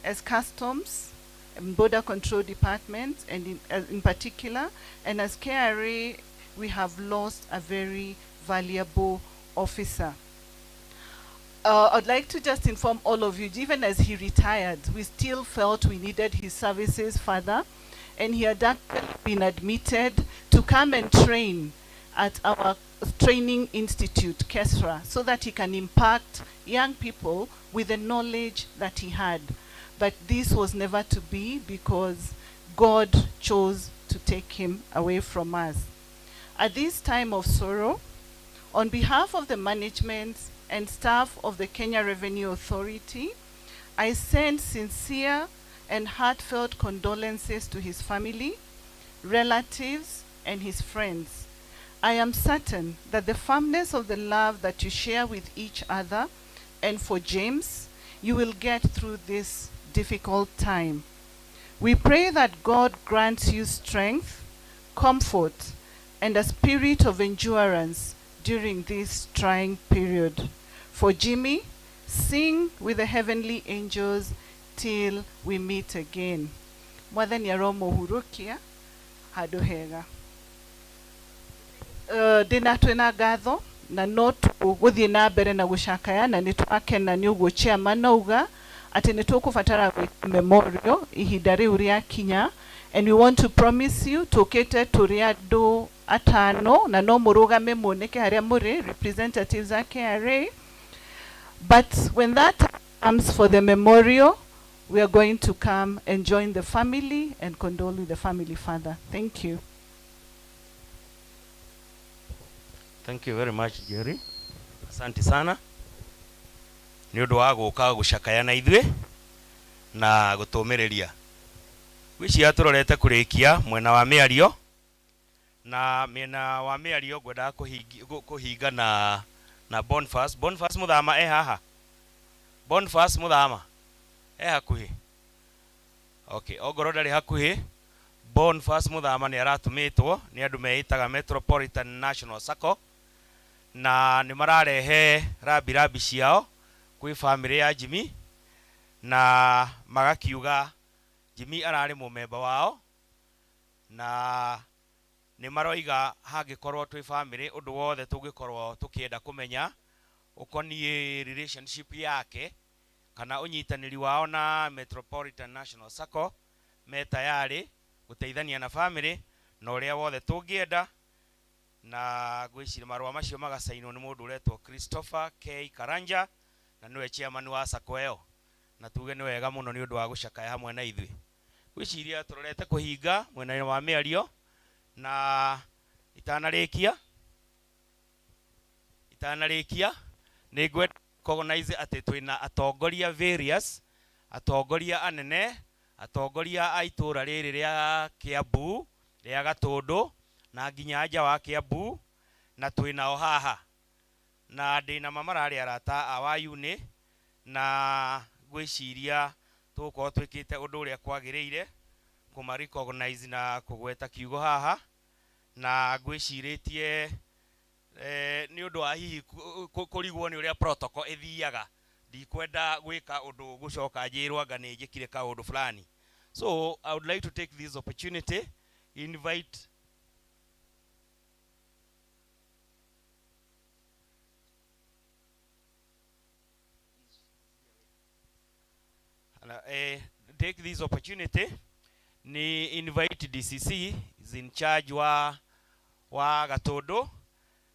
as Customs and Border Control Department, and in particular, and as KRA, we have lost a very valuable officer. I'd like to just inform all of you, even as he retired, we still felt we needed his services further, and he had actually been admitted to come and train at our training institute, KESRA, so that he can impact young people with the knowledge that he had. But this was never to be because God chose to take him away from us. At this time of sorrow, on behalf of the management and staff of the Kenya Revenue Authority, I send sincere and heartfelt condolences to his family, relatives, and his friends. I am certain that the firmness of the love that you share with each other and for James, you will get through this difficult time. We pray that God grants you strength, comfort, and a spirit of endurance during this trying period. For Jimmy, sing with the heavenly angels till we meet again. Mwathani aromuhurukia handu hega. Ndĩna twĩna ngatho na no tũgũthiĩ na mbere na gũcakaya na nĩ twakena nĩ ũguo chairman auga atĩ nĩ tũkũbatara gwĩka memorial ihinda rĩu rĩakinya, and we want to promise you tũkĩte tũrĩ andũ atano na no mũrũgame muoneke harĩa mũrĩ representatives a KRA, but when that comes for the memorial, we are going to come and join the family and condole with the family further. Thank you. Thank you very much, Jerry. Asante sana. Nĩ ũndũ wa gũka gũcakaya na ithuĩ na gũtũmĩrĩria. Gwĩciria tũrorete kũrĩkia mwena wa mĩario na mĩena wa mĩario ngwendaga kũhinga na Boniface. Boniface Muthama e haha. Boniface Muthama e hakuhĩ. Okay, ongorwo ndarĩ hakuhĩ, Boniface Muthama nĩ aratũmĩtwo nĩ andũ meĩtaga Metropolitan National Sacco na nĩ mararehe rambirambi ciao kwĩ famĩlĩ ya Jimmy na magakiuga Jimmy ararĩ mũmemba wao na Nĩ maroiga hangĩkorwo twĩ family ũndũ wothe tũngĩkorwo tũkĩenda kũmenya ũkoniĩ relationship yake kana ũnyitanĩri wao na Metropolitan National Sacco, me tayarĩ gũteithania na family na ũrĩa wothe tũngĩenda. Na ngwĩciria marũa macio magacainwo nĩ mũndũ ũretwo Christopher K Karanja, na nĩwe chairman wa sacco ĩyo, na tuge nĩ wega mũno nĩ ũndũ wa gũcakaya hamwe na ithuĩ. Ngwĩciria tũrorete kũhinga mwena-inĩ wa mĩario, na itanarĩkia nĩ ngwenda recognize atĩ twĩna atongoria various, atongoria anene, atongoria a itũra rĩrĩ rĩa Kiambu, rĩa Gatũndũ, na nginya nja wa Kiambu, na twĩnao haha. Na ndĩna ma mararĩ arata a Wayuni, na ngwĩciria tũgũkorwo twĩkĩte ũndũ ũrĩa kwagĩrĩire kũma recognize na kũgweta kiugo haha. Na ngwĩcirĩtie nĩ ũndũ wa hihi kũrigwo nĩ ũrĩa protocol ĩthiaga, ndikwenda gwĩka ũndũ gũcoka njĩrwo anga nĩ njĩkire kaũndũ fulani. So I would like to take this opportunity, invite take this opportunity ni invite DCC is in charge wa Gatũndũ,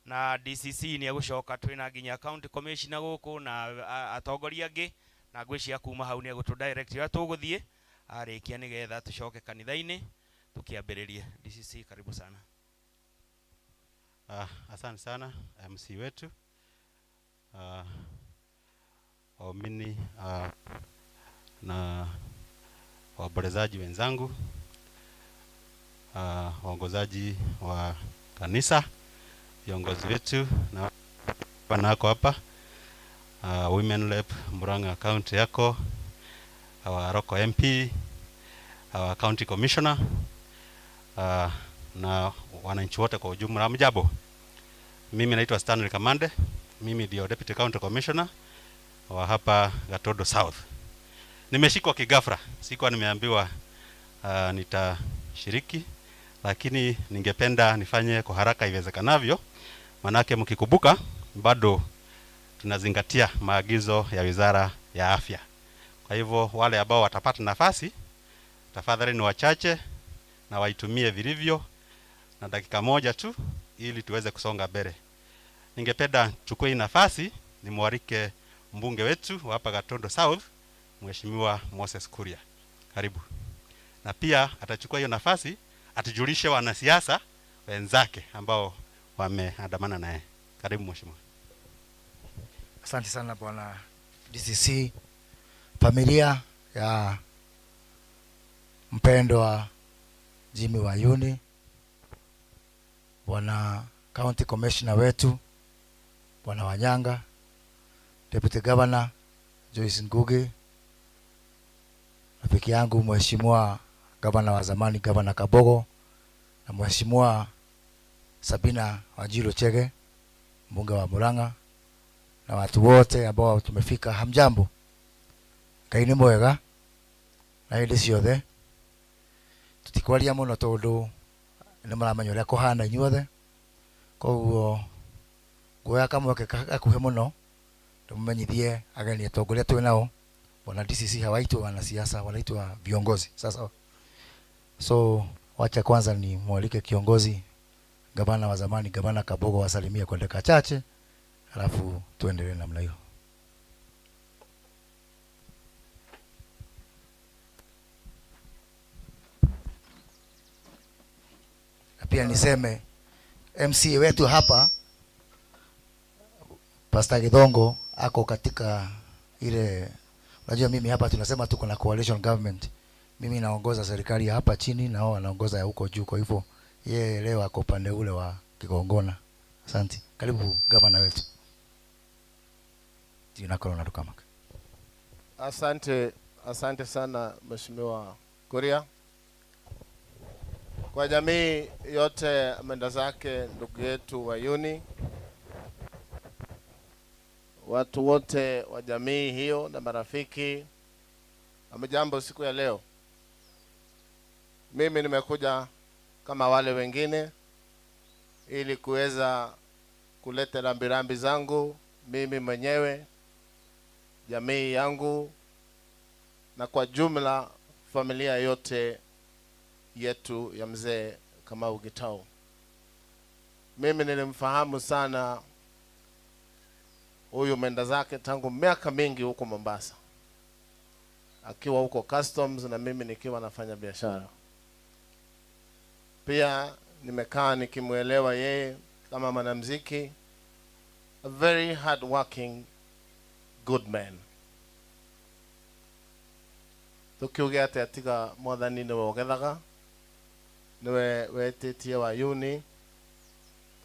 na DCC ni egũcoka twĩna nginya county commissioner gũkũ na atongoria angĩ, na ngwĩciria kuma hau nĩ egũtũ direct ũrĩa tũgũthiĩ arĩkia nĩgetha tũcoke kanitha-inĩ tũkĩambĩrĩrie. DCC, karibu sana. Asante sana MC wetu, waumini na waombolezaji wenzangu, waongozaji wa kanisa, viongozi wetu na wanako hapa, Women Rep Murang'a County yako, our local MP, our county commissioner, na wananchi wote kwa ujumla, hamjambo. Mimi naitwa Stanley Kamande, mimi ndio Deputy County Commissioner wa hapa Gatodo South. Nimeshikwa kigafra, sikuwa nimeambiwa nitashiriki, lakini ningependa nifanye kwa haraka iwezekanavyo, manake mkikumbuka bado tunazingatia maagizo ya Wizara ya Afya. Kwa hivyo wale ambao watapata nafasi, tafadhali ni wachache na waitumie vilivyo na dakika moja tu ili tuweze kusonga mbele. Ningependa chukue nafasi nimwalike mbunge wetu wa hapa Gatondo South, Mheshimiwa Moses Kuria. Karibu. Na pia atachukua hiyo nafasi atujulishe wanasiasa wenzake ambao wameandamana naye. Karibu mheshimiwa. Asante sana bwana DCC. Familia ya mpendwa Jimmy Wayuni, bwana County Commissioner wetu bwana Wanyanga, Deputy Governor Joyce Ngugi, rafiki yangu mheshimiwa gavana wa zamani Gavana Kabogo, na mheshimiwa Sabina Wanjiru Chege, mbunge wa Murang'a, na watu wote ambao tumefika, hamjambo. Ngai nĩ mwega na hĩndĩ ciothe. Tutikwaria mũno tondũ nĩ mũramenya ũrĩa kũhana inyuothe, koguo nguoya kamweke gakuhĩ mũno ndĩmũmenyithie ageni atongoria twĩ nao. Bwana DCC hawaitwi wanasiasa, wanaitwa viongozi. Sasa so wacha kwanza ni mwalike kiongozi gavana wa zamani Gavana Kabogo wasalimie kwa dakika chache, alafu tuendelee namna hiyo. Na pia niseme MC wetu hapa Pastor Githongo ako katika ile, unajua mimi hapa tunasema tuko na coalition government. Mimi naongoza serikali ya hapa chini na wao wanaongoza ya huko juu, kwa hivyo yeye leo ako upande ule wa Kigongona. Asante. Karibu gavana wetu. Jina Corona Rukamaka. Asante, asante sana Mheshimiwa Kuria. Kwa jamii yote ameenda zake ndugu yetu Wayuni, watu wote wa jamii hiyo na marafiki, hamjambo siku ya leo. Mimi nimekuja kama wale wengine ili kuweza kuleta rambirambi zangu mimi mwenyewe, jamii yangu na kwa jumla familia yote yetu ya mzee Kamau Gitau. Mimi nilimfahamu sana huyu mwenda zake tangu miaka mingi huko Mombasa, akiwa huko customs na mimi nikiwa nafanya biashara. Pia nimekaa nikimuelewa yeye kama mwanamuziki, a very hard working good man. Tukiuge atia tiga mwathani niwe ugethaga, niwe wetitie Wayuni,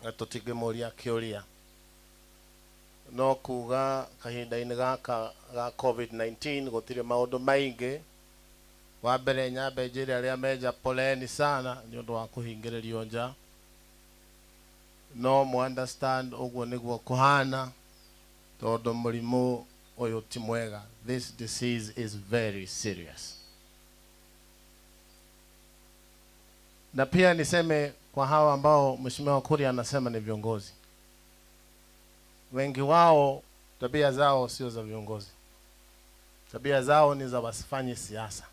na tutingĩmũria kĩũria. No kuga kahinda-inĩ gaka ga COVID-19 gũtirĩ maũndũ maingĩ. Wa mbere nyambe njĩre arĩa menja poleni sana nĩ ũndũ wa kũhingĩrĩrio nja, no mu understand ũguo nĩguo kũhana tondũ mũrimũ ũyũ ti mwega. This disease is very serious. Na pia niseme kwa hawa ambao Mheshimiwa Kuria anasema ni viongozi, wengi wao tabia zao sio za viongozi. Tabia zao ni za wasifanye siasa,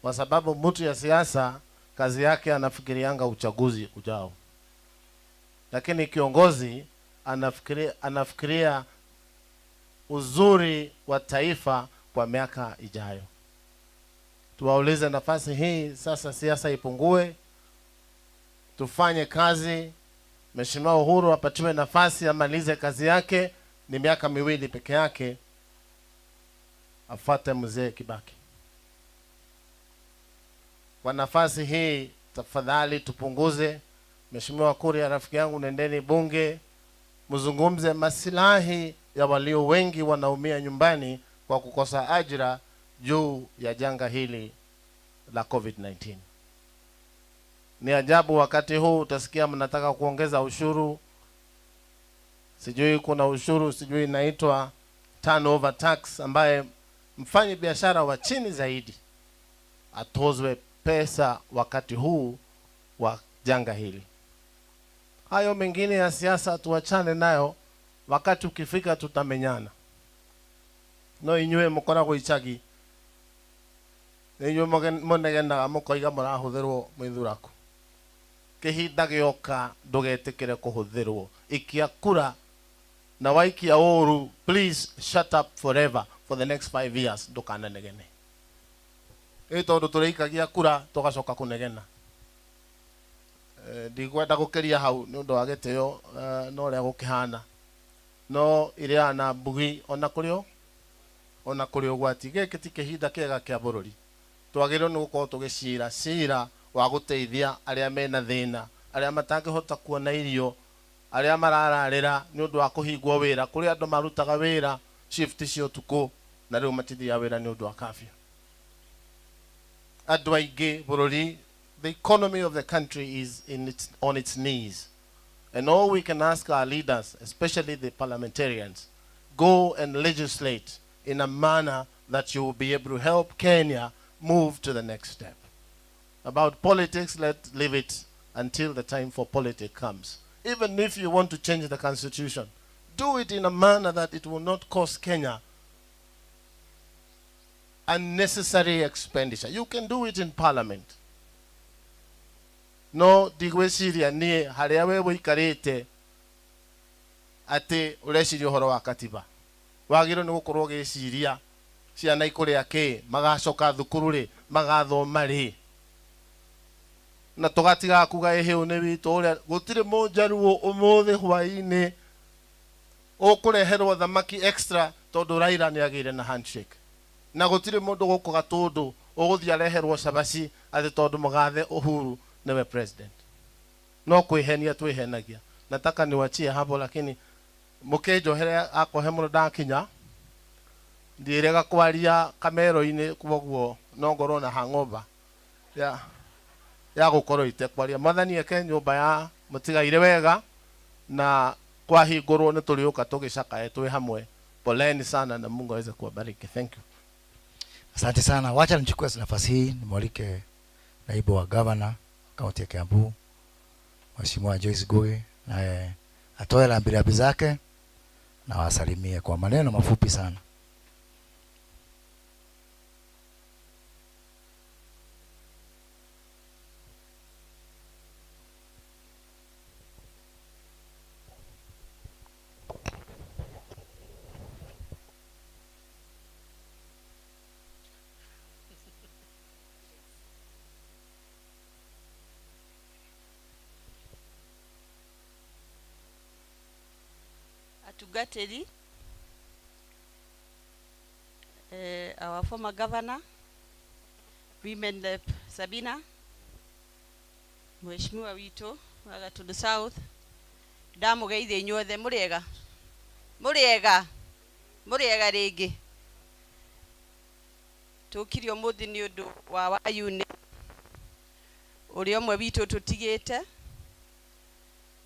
kwa sababu mtu ya siasa kazi yake anafikirianga uchaguzi ujao, lakini kiongozi anafikiria uzuri wa taifa kwa miaka ijayo. Tuwaulize nafasi hii sasa, siasa ipungue, tufanye kazi. Mheshimiwa Uhuru apatiwe nafasi amalize kazi yake, ni miaka miwili peke yake, afuate mzee Kibaki. Kwa nafasi hii tafadhali tupunguze. Mheshimiwa Kuria rafiki yangu, nendeni bunge mzungumze masilahi ya walio wengi wanaumia nyumbani kwa kukosa ajira juu ya janga hili la COVID-19. Ni ajabu wakati huu utasikia mnataka kuongeza ushuru, sijui kuna ushuru sijui inaitwa turnover tax, ambaye mfanyi biashara wa chini zaidi atozwe pesa wakati huu wa janga hili. Hayo mengine ya siasa tuachane nayo, wakati ukifika tutamenyana. No inyue mukoragwo icagi, inyue munegenaga mukoiga murahuthirwo mwithuraku. Kihinda gioka ndugetikire kuhuthirwo. Ikia kura na waikia uru, please shut up forever for the next 5 years, ndukananegene. Ĩ tondu tũrĩikagia kura tũgacoka kũnegena. Ndikwenda gũkĩria hau nĩ ũndũ wa gĩtĩo, no ũrĩa gũkĩhana, no irĩa na mbugi ona kũrĩ ũgwati. Gĩkĩ ti kĩhinda kĩega kĩa bũrũri. Twagĩrĩirwo nĩ gũkorwo tũgĩcira cira wa gũteithia arĩa mena thĩna, arĩa matangĩhota kuona irio, arĩa marararĩra nĩ ũndũ wa kũhingwo wĩra. Kũrĩ andũ marutaga wĩra shift cia ũtukũ na rĩu matithiaga wĩra nĩ ũndũ wa curfew. Andũ aingĩ bũrũri, the economy of the country is on its knees. And all we can ask our leaders, especially the parliamentarians, go and legislate in a manner that you will be able to help Kenya move to the next step. About politics, let's leave it until the time for politics comes. Even if you want to change the constitution, do it in a manner that it will not cost Kenya unnecessary expenditure. You can do it in parliament. No ndigwĩciria niĩ harĩa we ũikarĩte atĩ ũreciria ũhoro wa katiba. Wagĩrĩirwo nĩ gũkorwo ũgĩciria ciana ikũrĩa kĩ, magacoka thukuru rĩ, magathoma rĩ, na tũgatigaga kuga ĩhĩ nĩ witũ ũrĩa. Gũtirĩ mũnjaruo ũmũthĩ hwaĩ-inĩ ũkũreherwo thamaki extra tondũ Raila nĩ agĩire na handshake, na gũtirĩ mũndũ gũkũ Gatũndũ ũgũthiĩ areherwo cabaci atĩ tondũ mũgathe Uhuru niwe president. No kwĩhenia twĩhenagia. Nataka niwachie hapo, lakini mũkĩnjohere akohe mũno ndakinya ndiĩrega kwaria kamero-inĩ, kwoguo no ngorwo na hangover ya gũkorwo itekwaria. Mwathani eke nyũmba ya mũtigaire wega, na kwahingũrwo nĩ tũrĩũka tũgĩcakae twĩ hamwe. Poleni sana na Mungu aweze kuwabariki. Thank you. Asante sana. Wacha nichukue nafasi hii nimwalike naibu wa governor kaunti ya Kiambu, Mheshimiwa Joyce Ngugi naye atoe rambirambi zake na wasalimie kwa maneno mafupi sana. Atungatĩri, our former governor, Women Rep Sabina, Mheshimiwa witũ wa Gatundu South, ndamũgeithia inyuothe. Mũrĩega? Mũrĩega? Mũrĩega rĩngĩ. Tũkire ũmũthĩ nĩ ũndũ wa Wayuni ũrĩa ũmwe witũ tũtigĩte,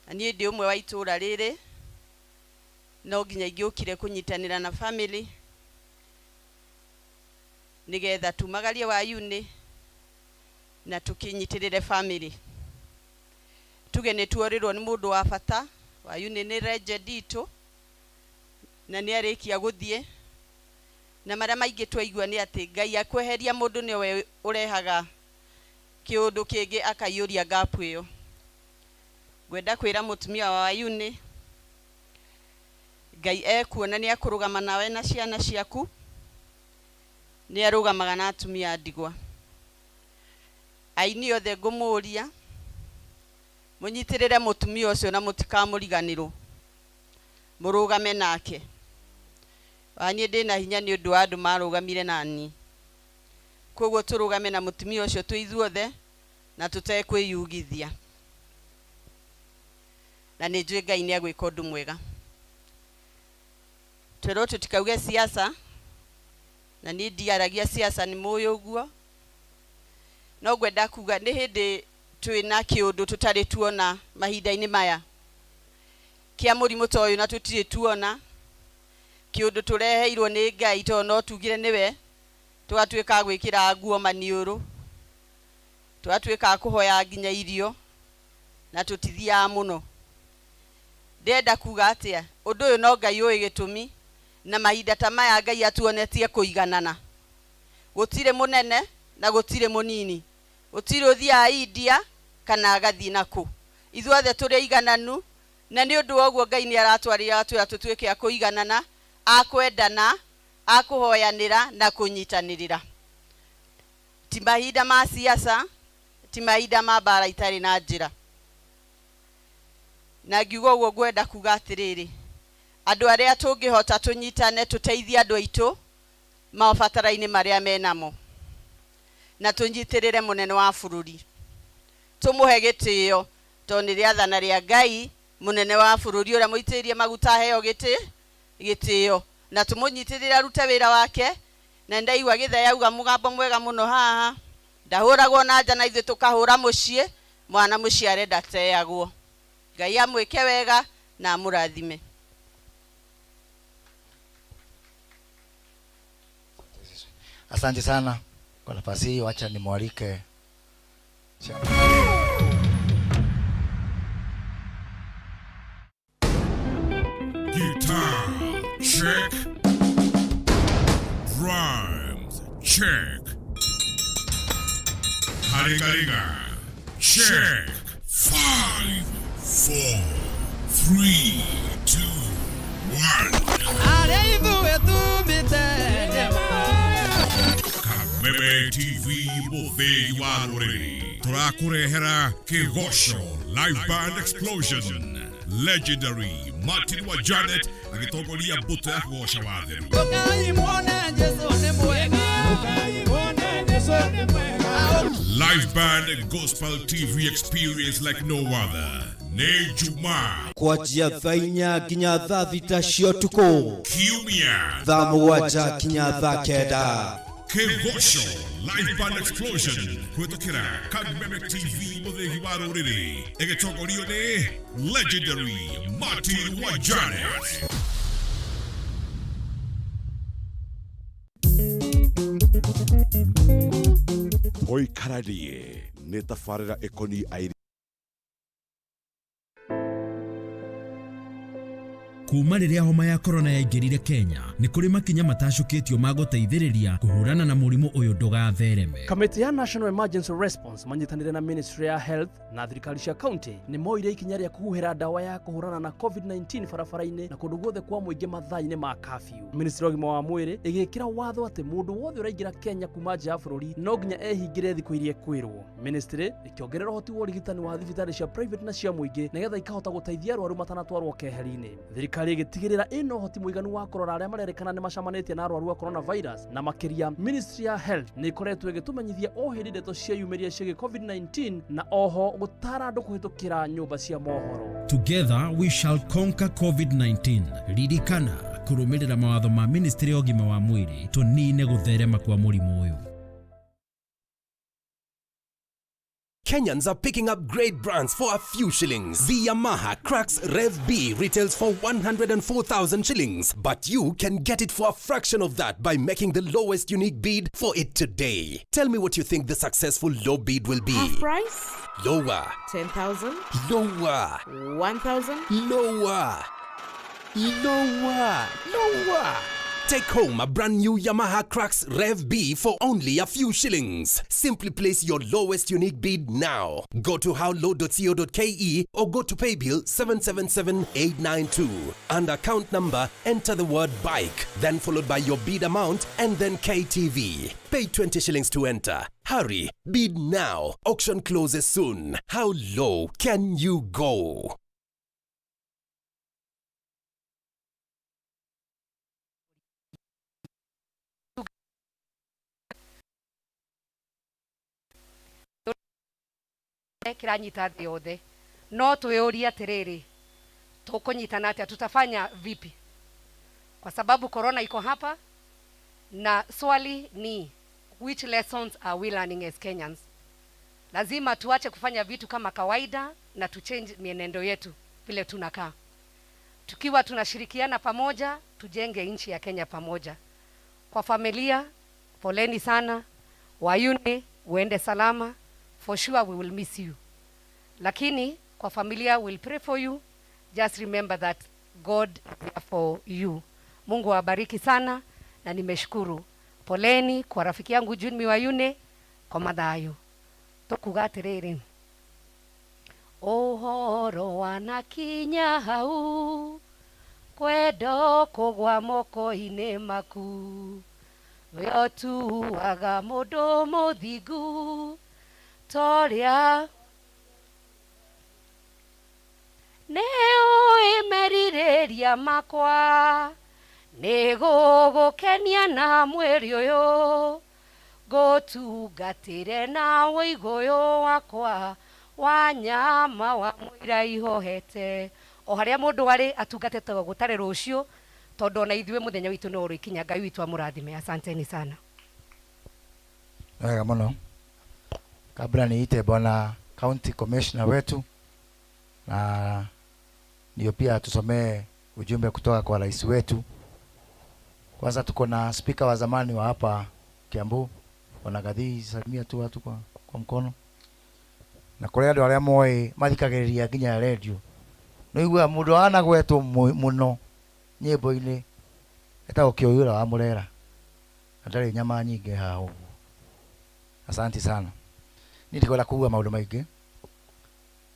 na niĩ ndĩ ũmwe wa itũra rĩrĩ, no nginya ingĩũkire kũnyitanĩra na family nĩgetha tumagarie Wayuni na tũkĩnyitĩrĩre family. Tuge nĩ tuorĩrwo nĩ mũndũ wa bata. Wayuni nĩ legend itũ na nĩ arĩkia gũthiĩ, na marĩa maingĩ twaigua nĩ atĩ Ngai akweheria mũndũ nĩwe ũrehaga kĩũndũ kĩngĩ akaiyũria gap ĩyo. Ngwenda kwĩra mũtumia wa Wayuni, Ngai ekuona nĩ akũrũgama nawe na ciana ciaku, nĩ arũgamaga na atumia a ndigwa. Aini othe ngũmũria mũnyitĩrĩre mũtumia ũcio na mũtikamũriganĩrwo, mũrũgame nake. Waniĩ ndĩna hinya nĩ ũndũ wa andũ marũgamire nani, koguo tũrũgame na mũtumia ũcio twĩ ithuothe na tũtekwĩyugithia, na nĩ njũĩ Ngai nĩ agwĩka ũndũ mwega. Twĩrwo tũtikauge siasa, na niĩ ndiaragia siasa, nĩ mũĩ ũguo. No ngwenda kuga nĩ hĩndĩ twĩna kĩũndũ tũtarĩ tuona mahinda-inĩ maya kĩa mũrimũ ta ũyũ, na tũtirĩ tuona kĩũndũ tũreheirwo nĩ Ngai, tondũ no tugire nĩwe tũgatuĩka a gwĩkĩra nguo maniũrũ, tũgatuĩka a kũhoya nginya irio, na tũtithiaga mũno. Ndĩrenda kuga atĩa, ũndũ ũyũ no Ngai ũĩ gĩtũmi, na mahinda ta maya Ngai atuonetie kũiganana. Gũtirĩ mũnene na gũtirĩ mũnini, gũtirĩ ũthiaga India kana agathiĩ nakũ, ithuothe tũrĩ aigananu, na nĩ ũndũ wa ũguo Ngai nĩ aratwarĩra atwĩra tũtuĩke a kũiganana, a kwendana, a kũhoyanĩra na kũnyitanĩrĩra. Ti mahinda ma siasa, ti mahinda ma mbara itarĩ na njĩra. Na ngiuga ũguo ngwenda kuga atĩrĩrĩ, andũ arĩa tũngĩhota tũnyitane tũteithie andũ aitũ mabatara-inĩ marĩa menamo, na tũnyitĩrĩre mũnene wa bũrũri, tũmũhe gĩtĩo, tondũ nĩ rĩathana rĩa Ngai mũnene wa bũrũri ũrĩa mũitĩrĩrie maguta aheo gĩtĩo, na tũmũnyitĩrĩre arute wĩra wake. Na ndaigua Gĩthaya auga mũgambo mwega mũno haha, ndahũragwo na nja na ithuĩ tũkahũra mũciĩ, mwana mũciare ndateagwo. Ngai amwĩke wega na amũrathime. Asante sana kwa nafasi hii, wacha nimwalike. Guitar, check. Drums, check. Haringaringa, check. 5, 4, 3, 2, 1. Kameme TV mũthĩgi wa rũrĩrĩ tũrakũrehera Kĩgoco Live Band Explosion. Legendary Martin wa Janet agĩtongoria mbũtũ ya kũgoca watheru. Live Band Gospel TV experience like no other. Nĩ Jumaa kwanjia thaa 4 nginya thaa 6 cia ũtukũ, Kiumia thaa 7 nginya thaa 9. Kĩgoco Live Band Explosion kũhetũkĩra Kameme TV mũthĩgi wa rũrĩrĩ ĩgĩtongorio nĩ Legendary Martin wa Janet. Tũikaranie nĩ tabarĩra ĩkoniĩ airĩtu. Kuma rĩrĩa homa ya korona yaingĩrire Kenya, nĩ kũrĩ makinya matacũkĩtio ma gũteithĩrĩria kũhũrana na mũrimũ ũyũ ndũgathereme. Kamĩtĩ ya National Emergency Response manyitanĩire na Ministry ya Health na thirikari cia county nĩ moire ikinya rĩa kũhuhĩra ndawa ya kũhũrana na COVID-19 barabara-inĩ na kũndũ guothe kwa mũingĩ mathaa-inĩ ma curfew. Ministry ya ũgima wa mwĩrĩ ĩgĩkĩra watho atĩ mũndũ wothe ũraingĩra Kenya kuma nja ya bũrũri no nginya ehingĩre thikũ iria ekwĩrwo. Ministry ĩkĩongerera ũhoti wa ũrigitani wa thibitarĩ cia private na cia mũingĩ nĩgetha ikahota gũteithia arwaru matanatwarwo keheri-inĩ. Thirikari ĩgĩtigĩrĩra ĩna ũhoti mũiganu wa kũrora arĩa marerĩkana nĩ macamanĩtie na arwaru a coronavirus, na makĩria Ministry ya Health nĩ ĩkoretwo ĩgĩtũmenyithia o hĩndĩ ndeto cieyumĩria ciĩgiĩ COVID-19 na oho gũtara andũ kũhĩtũkĩra nyũmba cia mohoro. Together we shall conquer COVID-19. Ririkana kũrũmĩrĩra mawatho ma Ministry ya ũgima wa mwĩrĩ tũnine gũtherema kwa mũrimũ ũyũ. Kenyans are picking up great brands for a few shillings. The Yamaha Crux Rev B retails for 104,000 shillings, but you can get it for a fraction of that by making the lowest unique bid for it today. Tell me what you think the successful low bid will be. Half price? Lower. 10,000? Lower. 1,000? Lower. Lower. Lower. Take home a brand new Yamaha Crux Rev B for only a few shillings. Simply place your lowest unique bid now. Go to howlow.co.ke or go to paybill 777892. And account number, enter the word bike, then followed by your bid amount and then KTV. Pay 20 shillings to enter. Hurry, bid now. Auction closes soon. How low can you go? Kĩranyita thĩ yothe, no twĩyũrie atĩrĩrĩ, tũkũnyitana atĩa, tutafanya vipi, kwa sababu corona iko hapa, na swali ni which lessons are we learning as Kenyans? Lazima tuache kufanya vitu kama kawaida na tuchange mienendo yetu vile tunakaa. Tukiwa tunashirikiana pamoja, tujenge nchi ya Kenya pamoja. Kwa familia, poleni sana, Wayune, uende salama, for sure we will miss you. Lakini kwa familia we'll pray for you. Just remember that God is there for you. Mungu awabariki sana na nimeshukuru. Poleni kwa rafiki yangu Jimmy Wayune kwa mathayo. Tukuga atiriri, ũhoro wanakinya hau kwendo kũgwa moko-inĩ maku, we ũtuaga mũndũ mũthingu torĩa nĩ ũĩ merirĩria makwa, nĩ gũgũkenia na mwĩrĩ ũyũ, ngũtungatĩre na ũigũyũ wakwa wa nyama wa mũira ihohete. O harĩa mũndũ arĩ atungatĩte gũtarĩ rũciũ, tondũ ona ithuĩ mũthenya witũ no ũrĩkinya. Ngai witũ amũrathime. Asanteni sana. Wega mũno. Kabla niite bwana county commissioner wetu na ndio pia tusomee ujumbe kutoka kwa rais wetu. Kwanza tuko na speaker wa zamani wa hapa Kiambu, Bwana Gathii, salimia tu watu kwa mkono. Na kũrĩ andũ arĩa moĩ mathikagĩrĩria nginya radio, nĩ ũiguaga mũndũ anagwetwo mũno nyĩmbo-inĩ etagwo Kĩũyũra wa Mũrera, na ndarĩ nyama nyingĩ haha ũguo. Asante sana. Niĩ ndikwenda kuuga maũndũ maingĩ.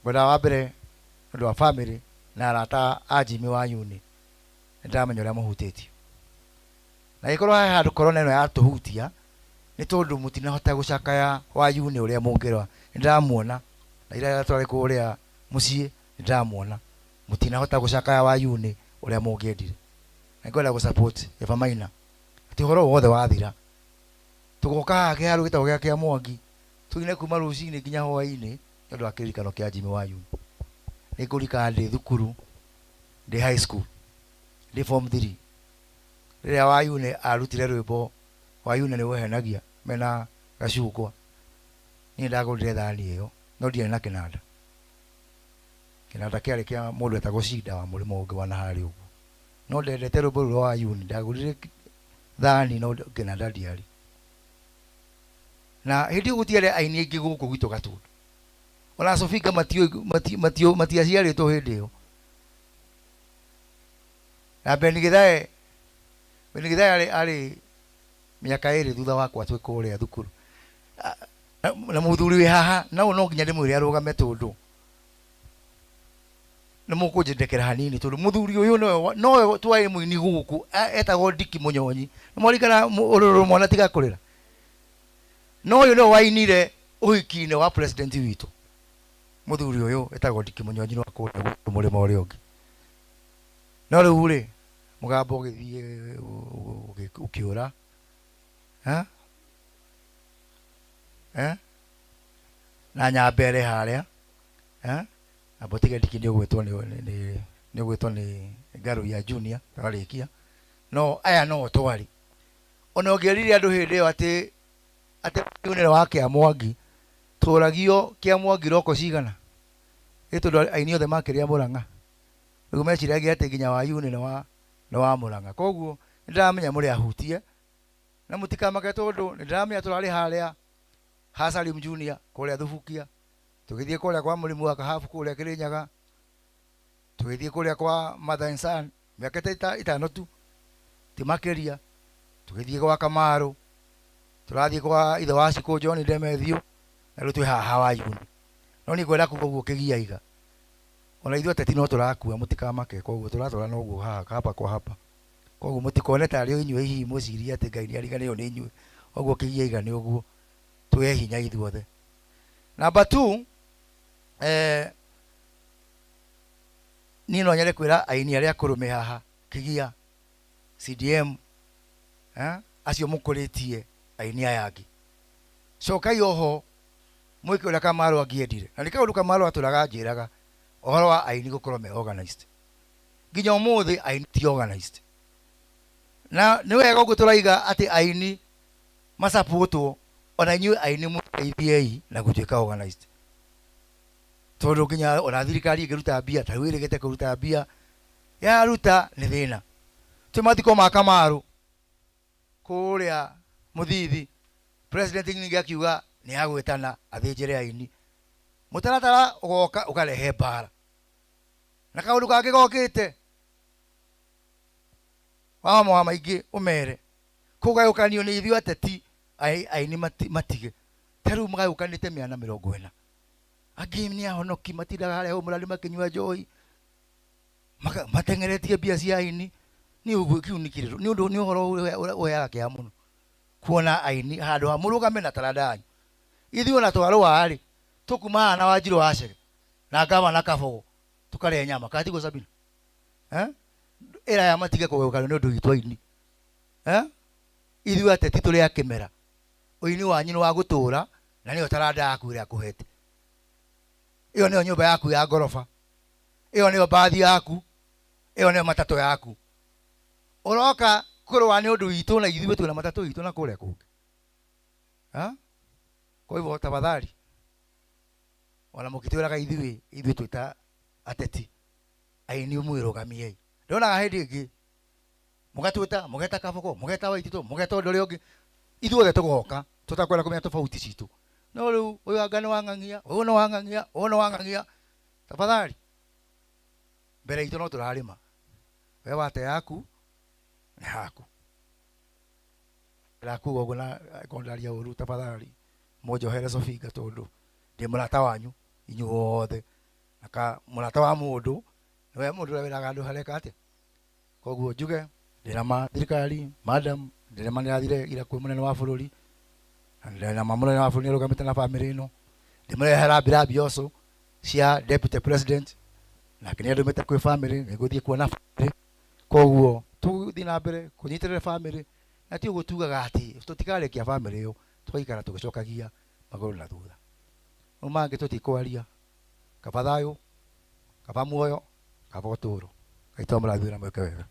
Ngwenda wa mbere nĩ ũndũ wa family na arata a Jimmy Wayuni, nĩ ndĩramenya ũrĩa mũhutĩtio. Na gĩkorwo he handũ korona ĩno yatũhutia nĩ tondũ mũtinahota gũcakaya Wayuni ũrĩa mũngĩrora. Nĩ ndĩramuona na ira twarĩ kũrĩa mũciĩ, nĩ ndĩramuona mũtinahota gũcakaya Wayuni ũrĩa mũngĩendire. Na ngwenda gũ support Eva Maina atĩ ũhoro wothe wathira tũgoka haha kĩharo gĩtagwo gĩa kĩa Mwangi tũine kuma rũcinĩ nginya hwaĩ-inĩ nĩ ũndũ wa kĩririkano kĩa Jimmy Wayuni. Nĩ ngũririkana ndĩ thukuru, ndĩ high school, ndĩ form 3, rĩrĩa Wayuni arutire rwĩmbo Wayuni nĩ wehenagia mena gacungwa. Niĩ ndagũrire thani ĩyo no ndiarĩ na kĩnanda. Kĩnanda kĩarĩ kĩa mũndũ etagwo Cinda wa mũrĩmo ũngĩ wa naharĩa ũguo, no ndendete rwĩmbo rũu rwa Wayuni. Ndagũrire thani no kĩnanda ndiarĩ. Na hĩndĩ ĩyo gũtiarĩ aini aingĩ gũkũ gwitũ Gatũndũ, ona Sofinga matiaciarĩtwo hĩndĩ ĩyo. Na Ben Githae, Ben Githae arĩ mĩaka 2 thutha wakwa twĩ kũrĩa thukuru. Na mũthuri wĩ haha no no nginya ndĩmwĩre arũgame tondũ nĩ mũkũnjendekera hanini tondũ mũthuri ũyũ nowe twarĩ mũini gũkũ etagwo Diki Mũnyonyi. Nĩ mwarikana ũrũrũ mwana tiga kũrĩra. No ũyũ nĩwe wainire ũhiki-inĩ wa president witũ. Mũthuri ũyũ etagwo Diki Mũnyonyi wa kũrĩa gũkũ mũrĩmo ũrĩa ũngĩ. No rĩu rĩ mũgambo ũgĩthiĩ ũkĩũra. Ha? Eh? Na nyambere harĩa. Eh? Amba tiga Diki nĩ ũgwĩtwo nĩ ũgwĩtwo nĩ Ngaru ya Junior twarĩkia. No aya no twari. Ona ũngĩerire andũ hĩndĩ ĩyo atĩ nĩ wa Kĩamwangi tũragio Kĩamwangi roko cigana. Ĩ tondũ aini othe makĩrĩa Mũrang'a. Rĩu meciragia atĩ nginya wa Yuni nĩ wa Mũrang'a. Koguo nĩ ndĩramenya mũrĩ ahutie na mũtikamake tondũ nĩ ndĩramenya tũrarĩ harĩa ha Salim Junior kũrĩa Thubukia, tũgĩthiĩ kũrĩa kwa mũrĩmi wa Kahabu kũrĩa Kĩrĩnyaga, tũgĩthiĩ kũrĩa kwa Mother and Son mĩaka ta 5 tu ti makĩria, tũgĩthiĩ gwa Kamaru, tũrathiĩ kwa ithe wa Cikũ John Demethiũ, na rĩu twĩ haha wa Yuni. No niĩ ngwenda kuga ũguo kĩgia iga ona ithuĩ ateti no tũrakua mũtikamake, koguo tũratũra no ũguo haha hapa kwa hapa. Koguo mũtikone tarĩ o inyuĩ hihi mwĩcirie atĩ Ngai nĩ ariganĩirwo nĩ inyuĩ. Ũguo kĩgia iga nĩ ũguo twĩhe hinya ithuothe. Number 2, niĩ no nyende kwĩra aini arĩa akũrũ me haha kĩgia CDM, acio mũkũrĩtie aini aya angĩ, cokai oho mwĩke ũrĩa Kamaru angĩendire. Na nĩ kaũndũ Kamaru atũraga anjĩraga ũhoro wa aini gũkorwo me organized. Nginya ũmũthĩ aini ti organized. Na nĩ wega ũguo tũraiga atĩ aini macapũtwo, ona inyuĩ aini mũteithiei na gũtuĩka organized. Tondũ nginya ona thirikari ĩngĩruta mbia, ta rĩu ĩrĩgĩte kũruta mbia, yaruta nĩ thĩna. Twĩ mathiko ma Kamaru kũrĩa Mũthithi, president ningĩ akiuga nĩ agwĩtana athĩnjĩre aini. Mũtaratara ũgoka ũkarehe mbara. Na kaũndũ kangĩ gokĩte wa wa maingĩ ũmere kũgayũkanio nĩ ithuĩ ateti aini matige. Ta rĩu magayũkanĩte mĩena 40. Angĩ nĩ ahonoki matindaga harĩa mũrarĩ makĩnyua njohi, mateng'eretie mbia cia aini. Nĩ ũguo kĩu nĩ kĩrĩro. Nĩ ũndũ nĩ ũhoro ũheaga kĩeha mũno kuona aini handũ ha mũrũgame na taranda yanyu. Ithuĩ ona twarũa rĩ, tũkuma haha na Wanjirũ wa Chege na ngavana Kabogo tũkarĩa nyama kana tiguo Sabina? Ĩra aya matige kũgayũkanio nĩ ũndũ witũ aini. Ithuĩ ateti tũrĩ a kĩmera. Ũini wanyu nĩ wa gũtũũra na nĩyo taranda yaku ĩrĩa akũhete. Ĩyo nĩyo nyũmba yaku ya ngoroba, ĩyo nĩyo mbathi yaku, ĩyo nĩyo matatũ yaku. Ũroka kũrũa nĩ ũndũ witũ na ithuĩ twĩna matatũ witũ na kũrĩa kũngĩ. Kwa hivyo tafadhali, ona mũkĩtwĩraga ithuĩ twĩ ta ateti aini mwĩrũgamiei. Ndonaga hĩndĩ ĩngĩ mũgatwĩta, mũgeta Kabogo, mũgeta Waititũ, mũgeta ũndũ ũrĩa ũngĩ, ithuothe tũgoka tũtakwenda kũmenya tofauti citũ. No rĩu ũyũ anga nĩ wang'ang'ia, ũyũ nĩ wang'ang'ia, ũyũ nĩ wang'ang'ia. Tafadhali, mbere itũ no tũrarĩma. We wate yaku nĩ haku. Ndakuga ũguo na angĩkorwo ndaria ũru, tafadhali mũnjohere Sofinga tondũ ndĩ mũrata wanyu inyuothe. Na ka mũrata wa mũndũ nĩwe mũndũ ũrĩa wĩraga andũ hareka atĩa. Koguo njuge ndĩna ma thirikari, madam, ndĩna ma nĩrathire ira kwĩ mũnene wa bũrũri, na ndĩna ma mũnene wa bũrũri nĩarũgamĩte na bamĩrĩ ĩno. Ndĩmũrehera rambirambi oco cia deputy president, nake nĩandũmĩte kwĩ bamĩrĩ, nĩngũthiĩ kuona bamĩrĩ. Koguo tũthiĩ na mbere kũnyitĩrĩra bamĩrĩ, na ti ũguo tugaga atĩ tũtikarĩkia bamĩrĩ ĩyo, tũgaikara tũgĩcokagia magũrũ na thutha. Mau mangĩ tũtikwaria, kaba thayũ, kaba muoyo, kaba ũtũũro. Ngai amũrathime na mwĩke wega.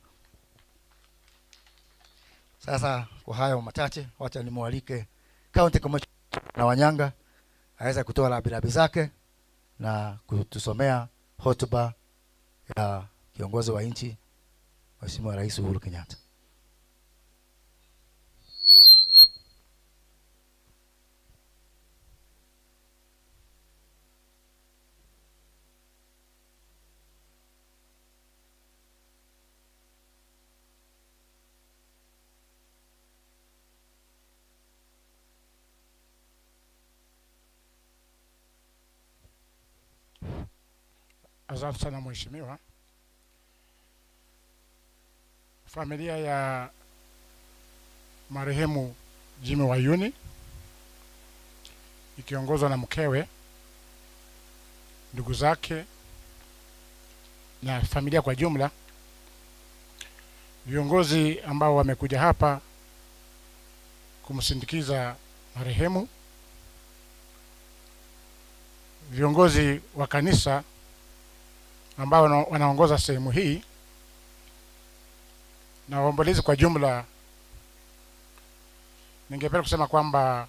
Sasa kwa hayo machache, wacha nimwalike County Commissioner na Wanyanga aweze kutoa rambirambi zake na kutusomea hotuba ya kiongozi wa nchi Mheshimiwa Rais Uhuru Kenyatta. Asante sana mheshimiwa. Familia ya marehemu Jimmy Wayuni ikiongozwa na mkewe, ndugu zake na familia kwa jumla, viongozi ambao wamekuja hapa kumsindikiza marehemu, viongozi wa kanisa ambao wanaongoza sehemu hii na waombolezi kwa jumla, ningependa kusema kwamba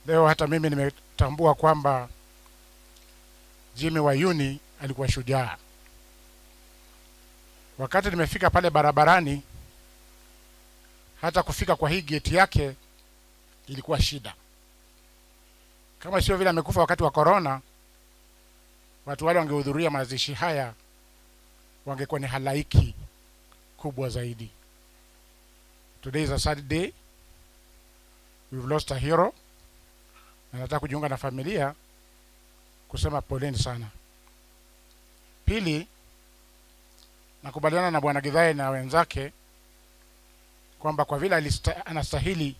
leo hata mimi nimetambua kwamba Jimmy Wayuni alikuwa shujaa. Wakati nimefika pale barabarani, hata kufika kwa hii geti yake ilikuwa shida. Kama sio vile amekufa wakati wa corona, watu wale wangehudhuria mazishi haya wangekuwa ni halaiki kubwa zaidi. Today is a sad day. We've lost a hero. Na nataka kujiunga na familia kusema poleni sana. Pili, nakubaliana na Bwana Githae na wenzake kwamba kwa vile anastahili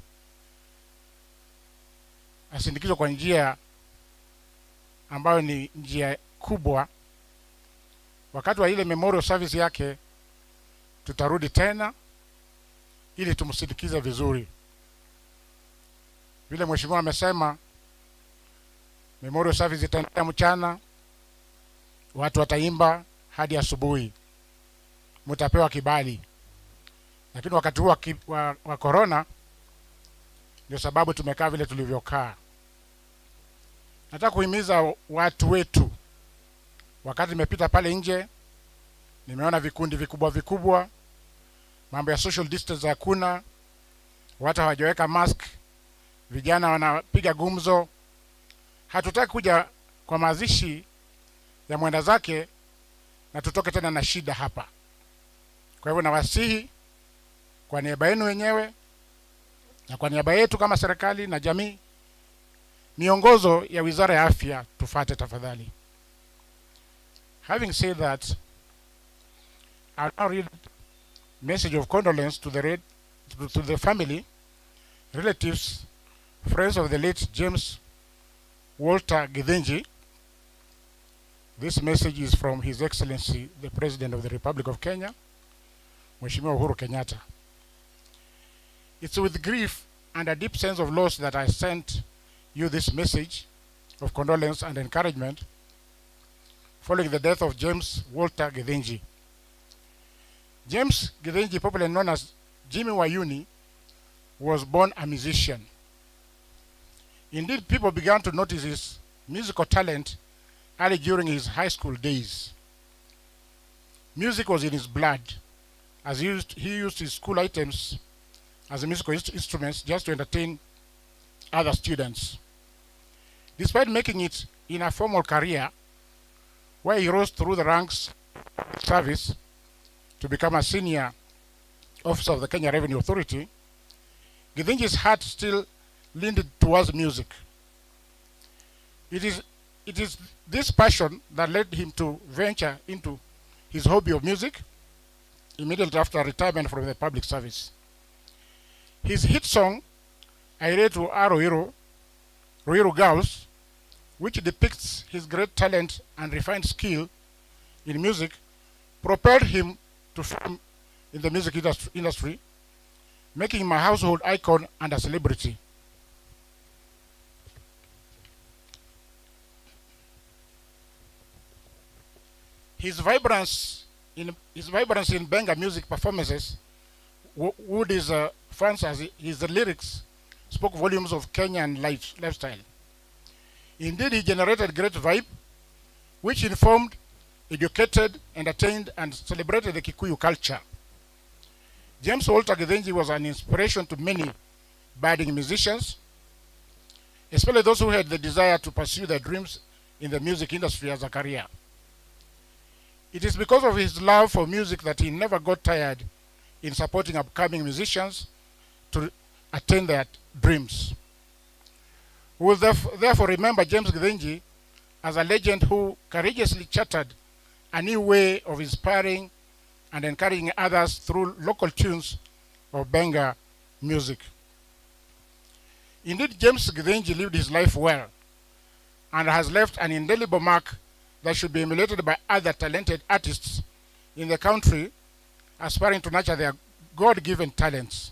asindikizwe kwa njia ambayo ni njia kubwa. Wakati wa ile memorial service yake tutarudi tena ili tumsindikize vizuri. Vile mheshimiwa amesema, memorial service itaendelea mchana, watu wataimba hadi asubuhi, mtapewa kibali. Lakini wakati huu wa corona ndio sababu tumekaa vile tulivyokaa. Nataka kuhimiza watu wetu. Wakati nimepita pale nje, nimeona vikundi vikubwa vikubwa, mambo ya social distance hakuna, watu hawajaweka mask, vijana wanapiga gumzo. Hatutaki kuja kwa mazishi ya mwenda zake na tutoke tena na shida hapa. Kwa hivyo nawasihi kwa niaba yenu wenyewe na kwa niaba yetu kama serikali na jamii, miongozo ya Wizara ya Afya tufate tafadhali. Having said that, I'll now read message of condolence to the family, relatives, friends of the late James Walter Githinji. This message is from His Excellency, the President of the Republic of Kenya, Mheshimiwa Uhuru Kenyatta. It's with grief and a deep sense of loss that I sent you this message of condolence and encouragement following the death of James Walter Githinji. James Githinji, popularly known as Jimmy Wayuni, was born a musician. Indeed, people began to notice his musical talent early during his high school days. Music was in his blood, as he used his school items as musical instruments just to entertain other students. Despite making it in a formal career, where he rose through the ranks of service to become a senior officer of the Kenya Revenue Authority, Githinji's heart still leaned towards music. It is this passion that led him to venture into his hobby of music immediately after retirement from the public service. His hit song, Airetu Aroiro, Ruiru Girls, which depicts his great talent and refined skill in music, propelled him to fame in the music industry, making him a household icon and a celebrity. His vibrance in Benga music performances wooed his fans as his lyrics spoke volumes of Kenyan lifestyle. Indeed, he generated great vibe, which informed, educated, entertained, and celebrated the Kikuyu culture. James Walter Githinji was an inspiration to many budding musicians, especially those who had the desire to pursue their dreams in the music industry as a career. It is because of his love for music that he never got tired in supporting upcoming musicians to attain their dreams. We will therefore remember James Githinji as a legend who courageously charted a new way of inspiring and encouraging others through local tunes of Benga music. Indeed, James Githinji lived his life well and has left an indelible mark that should be emulated by other talented artists in the country aspiring to nurture their God-given talents.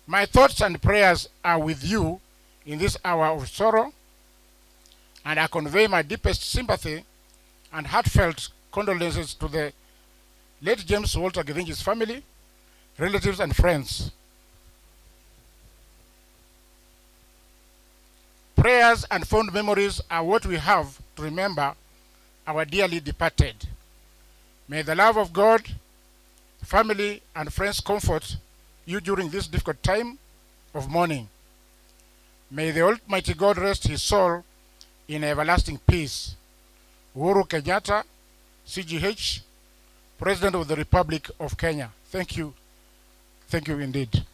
My thoughts and prayers are with you in this hour of sorrow, and I convey my deepest sympathy and heartfelt condolences to the late James Walter Githinji's family, relatives, and friends. Prayers and fond memories are what we have to remember our dearly departed. May the love of God, family, and friends comfort you during this difficult time of mourning. May the Almighty God rest his soul in everlasting peace. Uhuru Kenyatta, CGH, President of the Republic of Kenya. Thank you. Thank you indeed.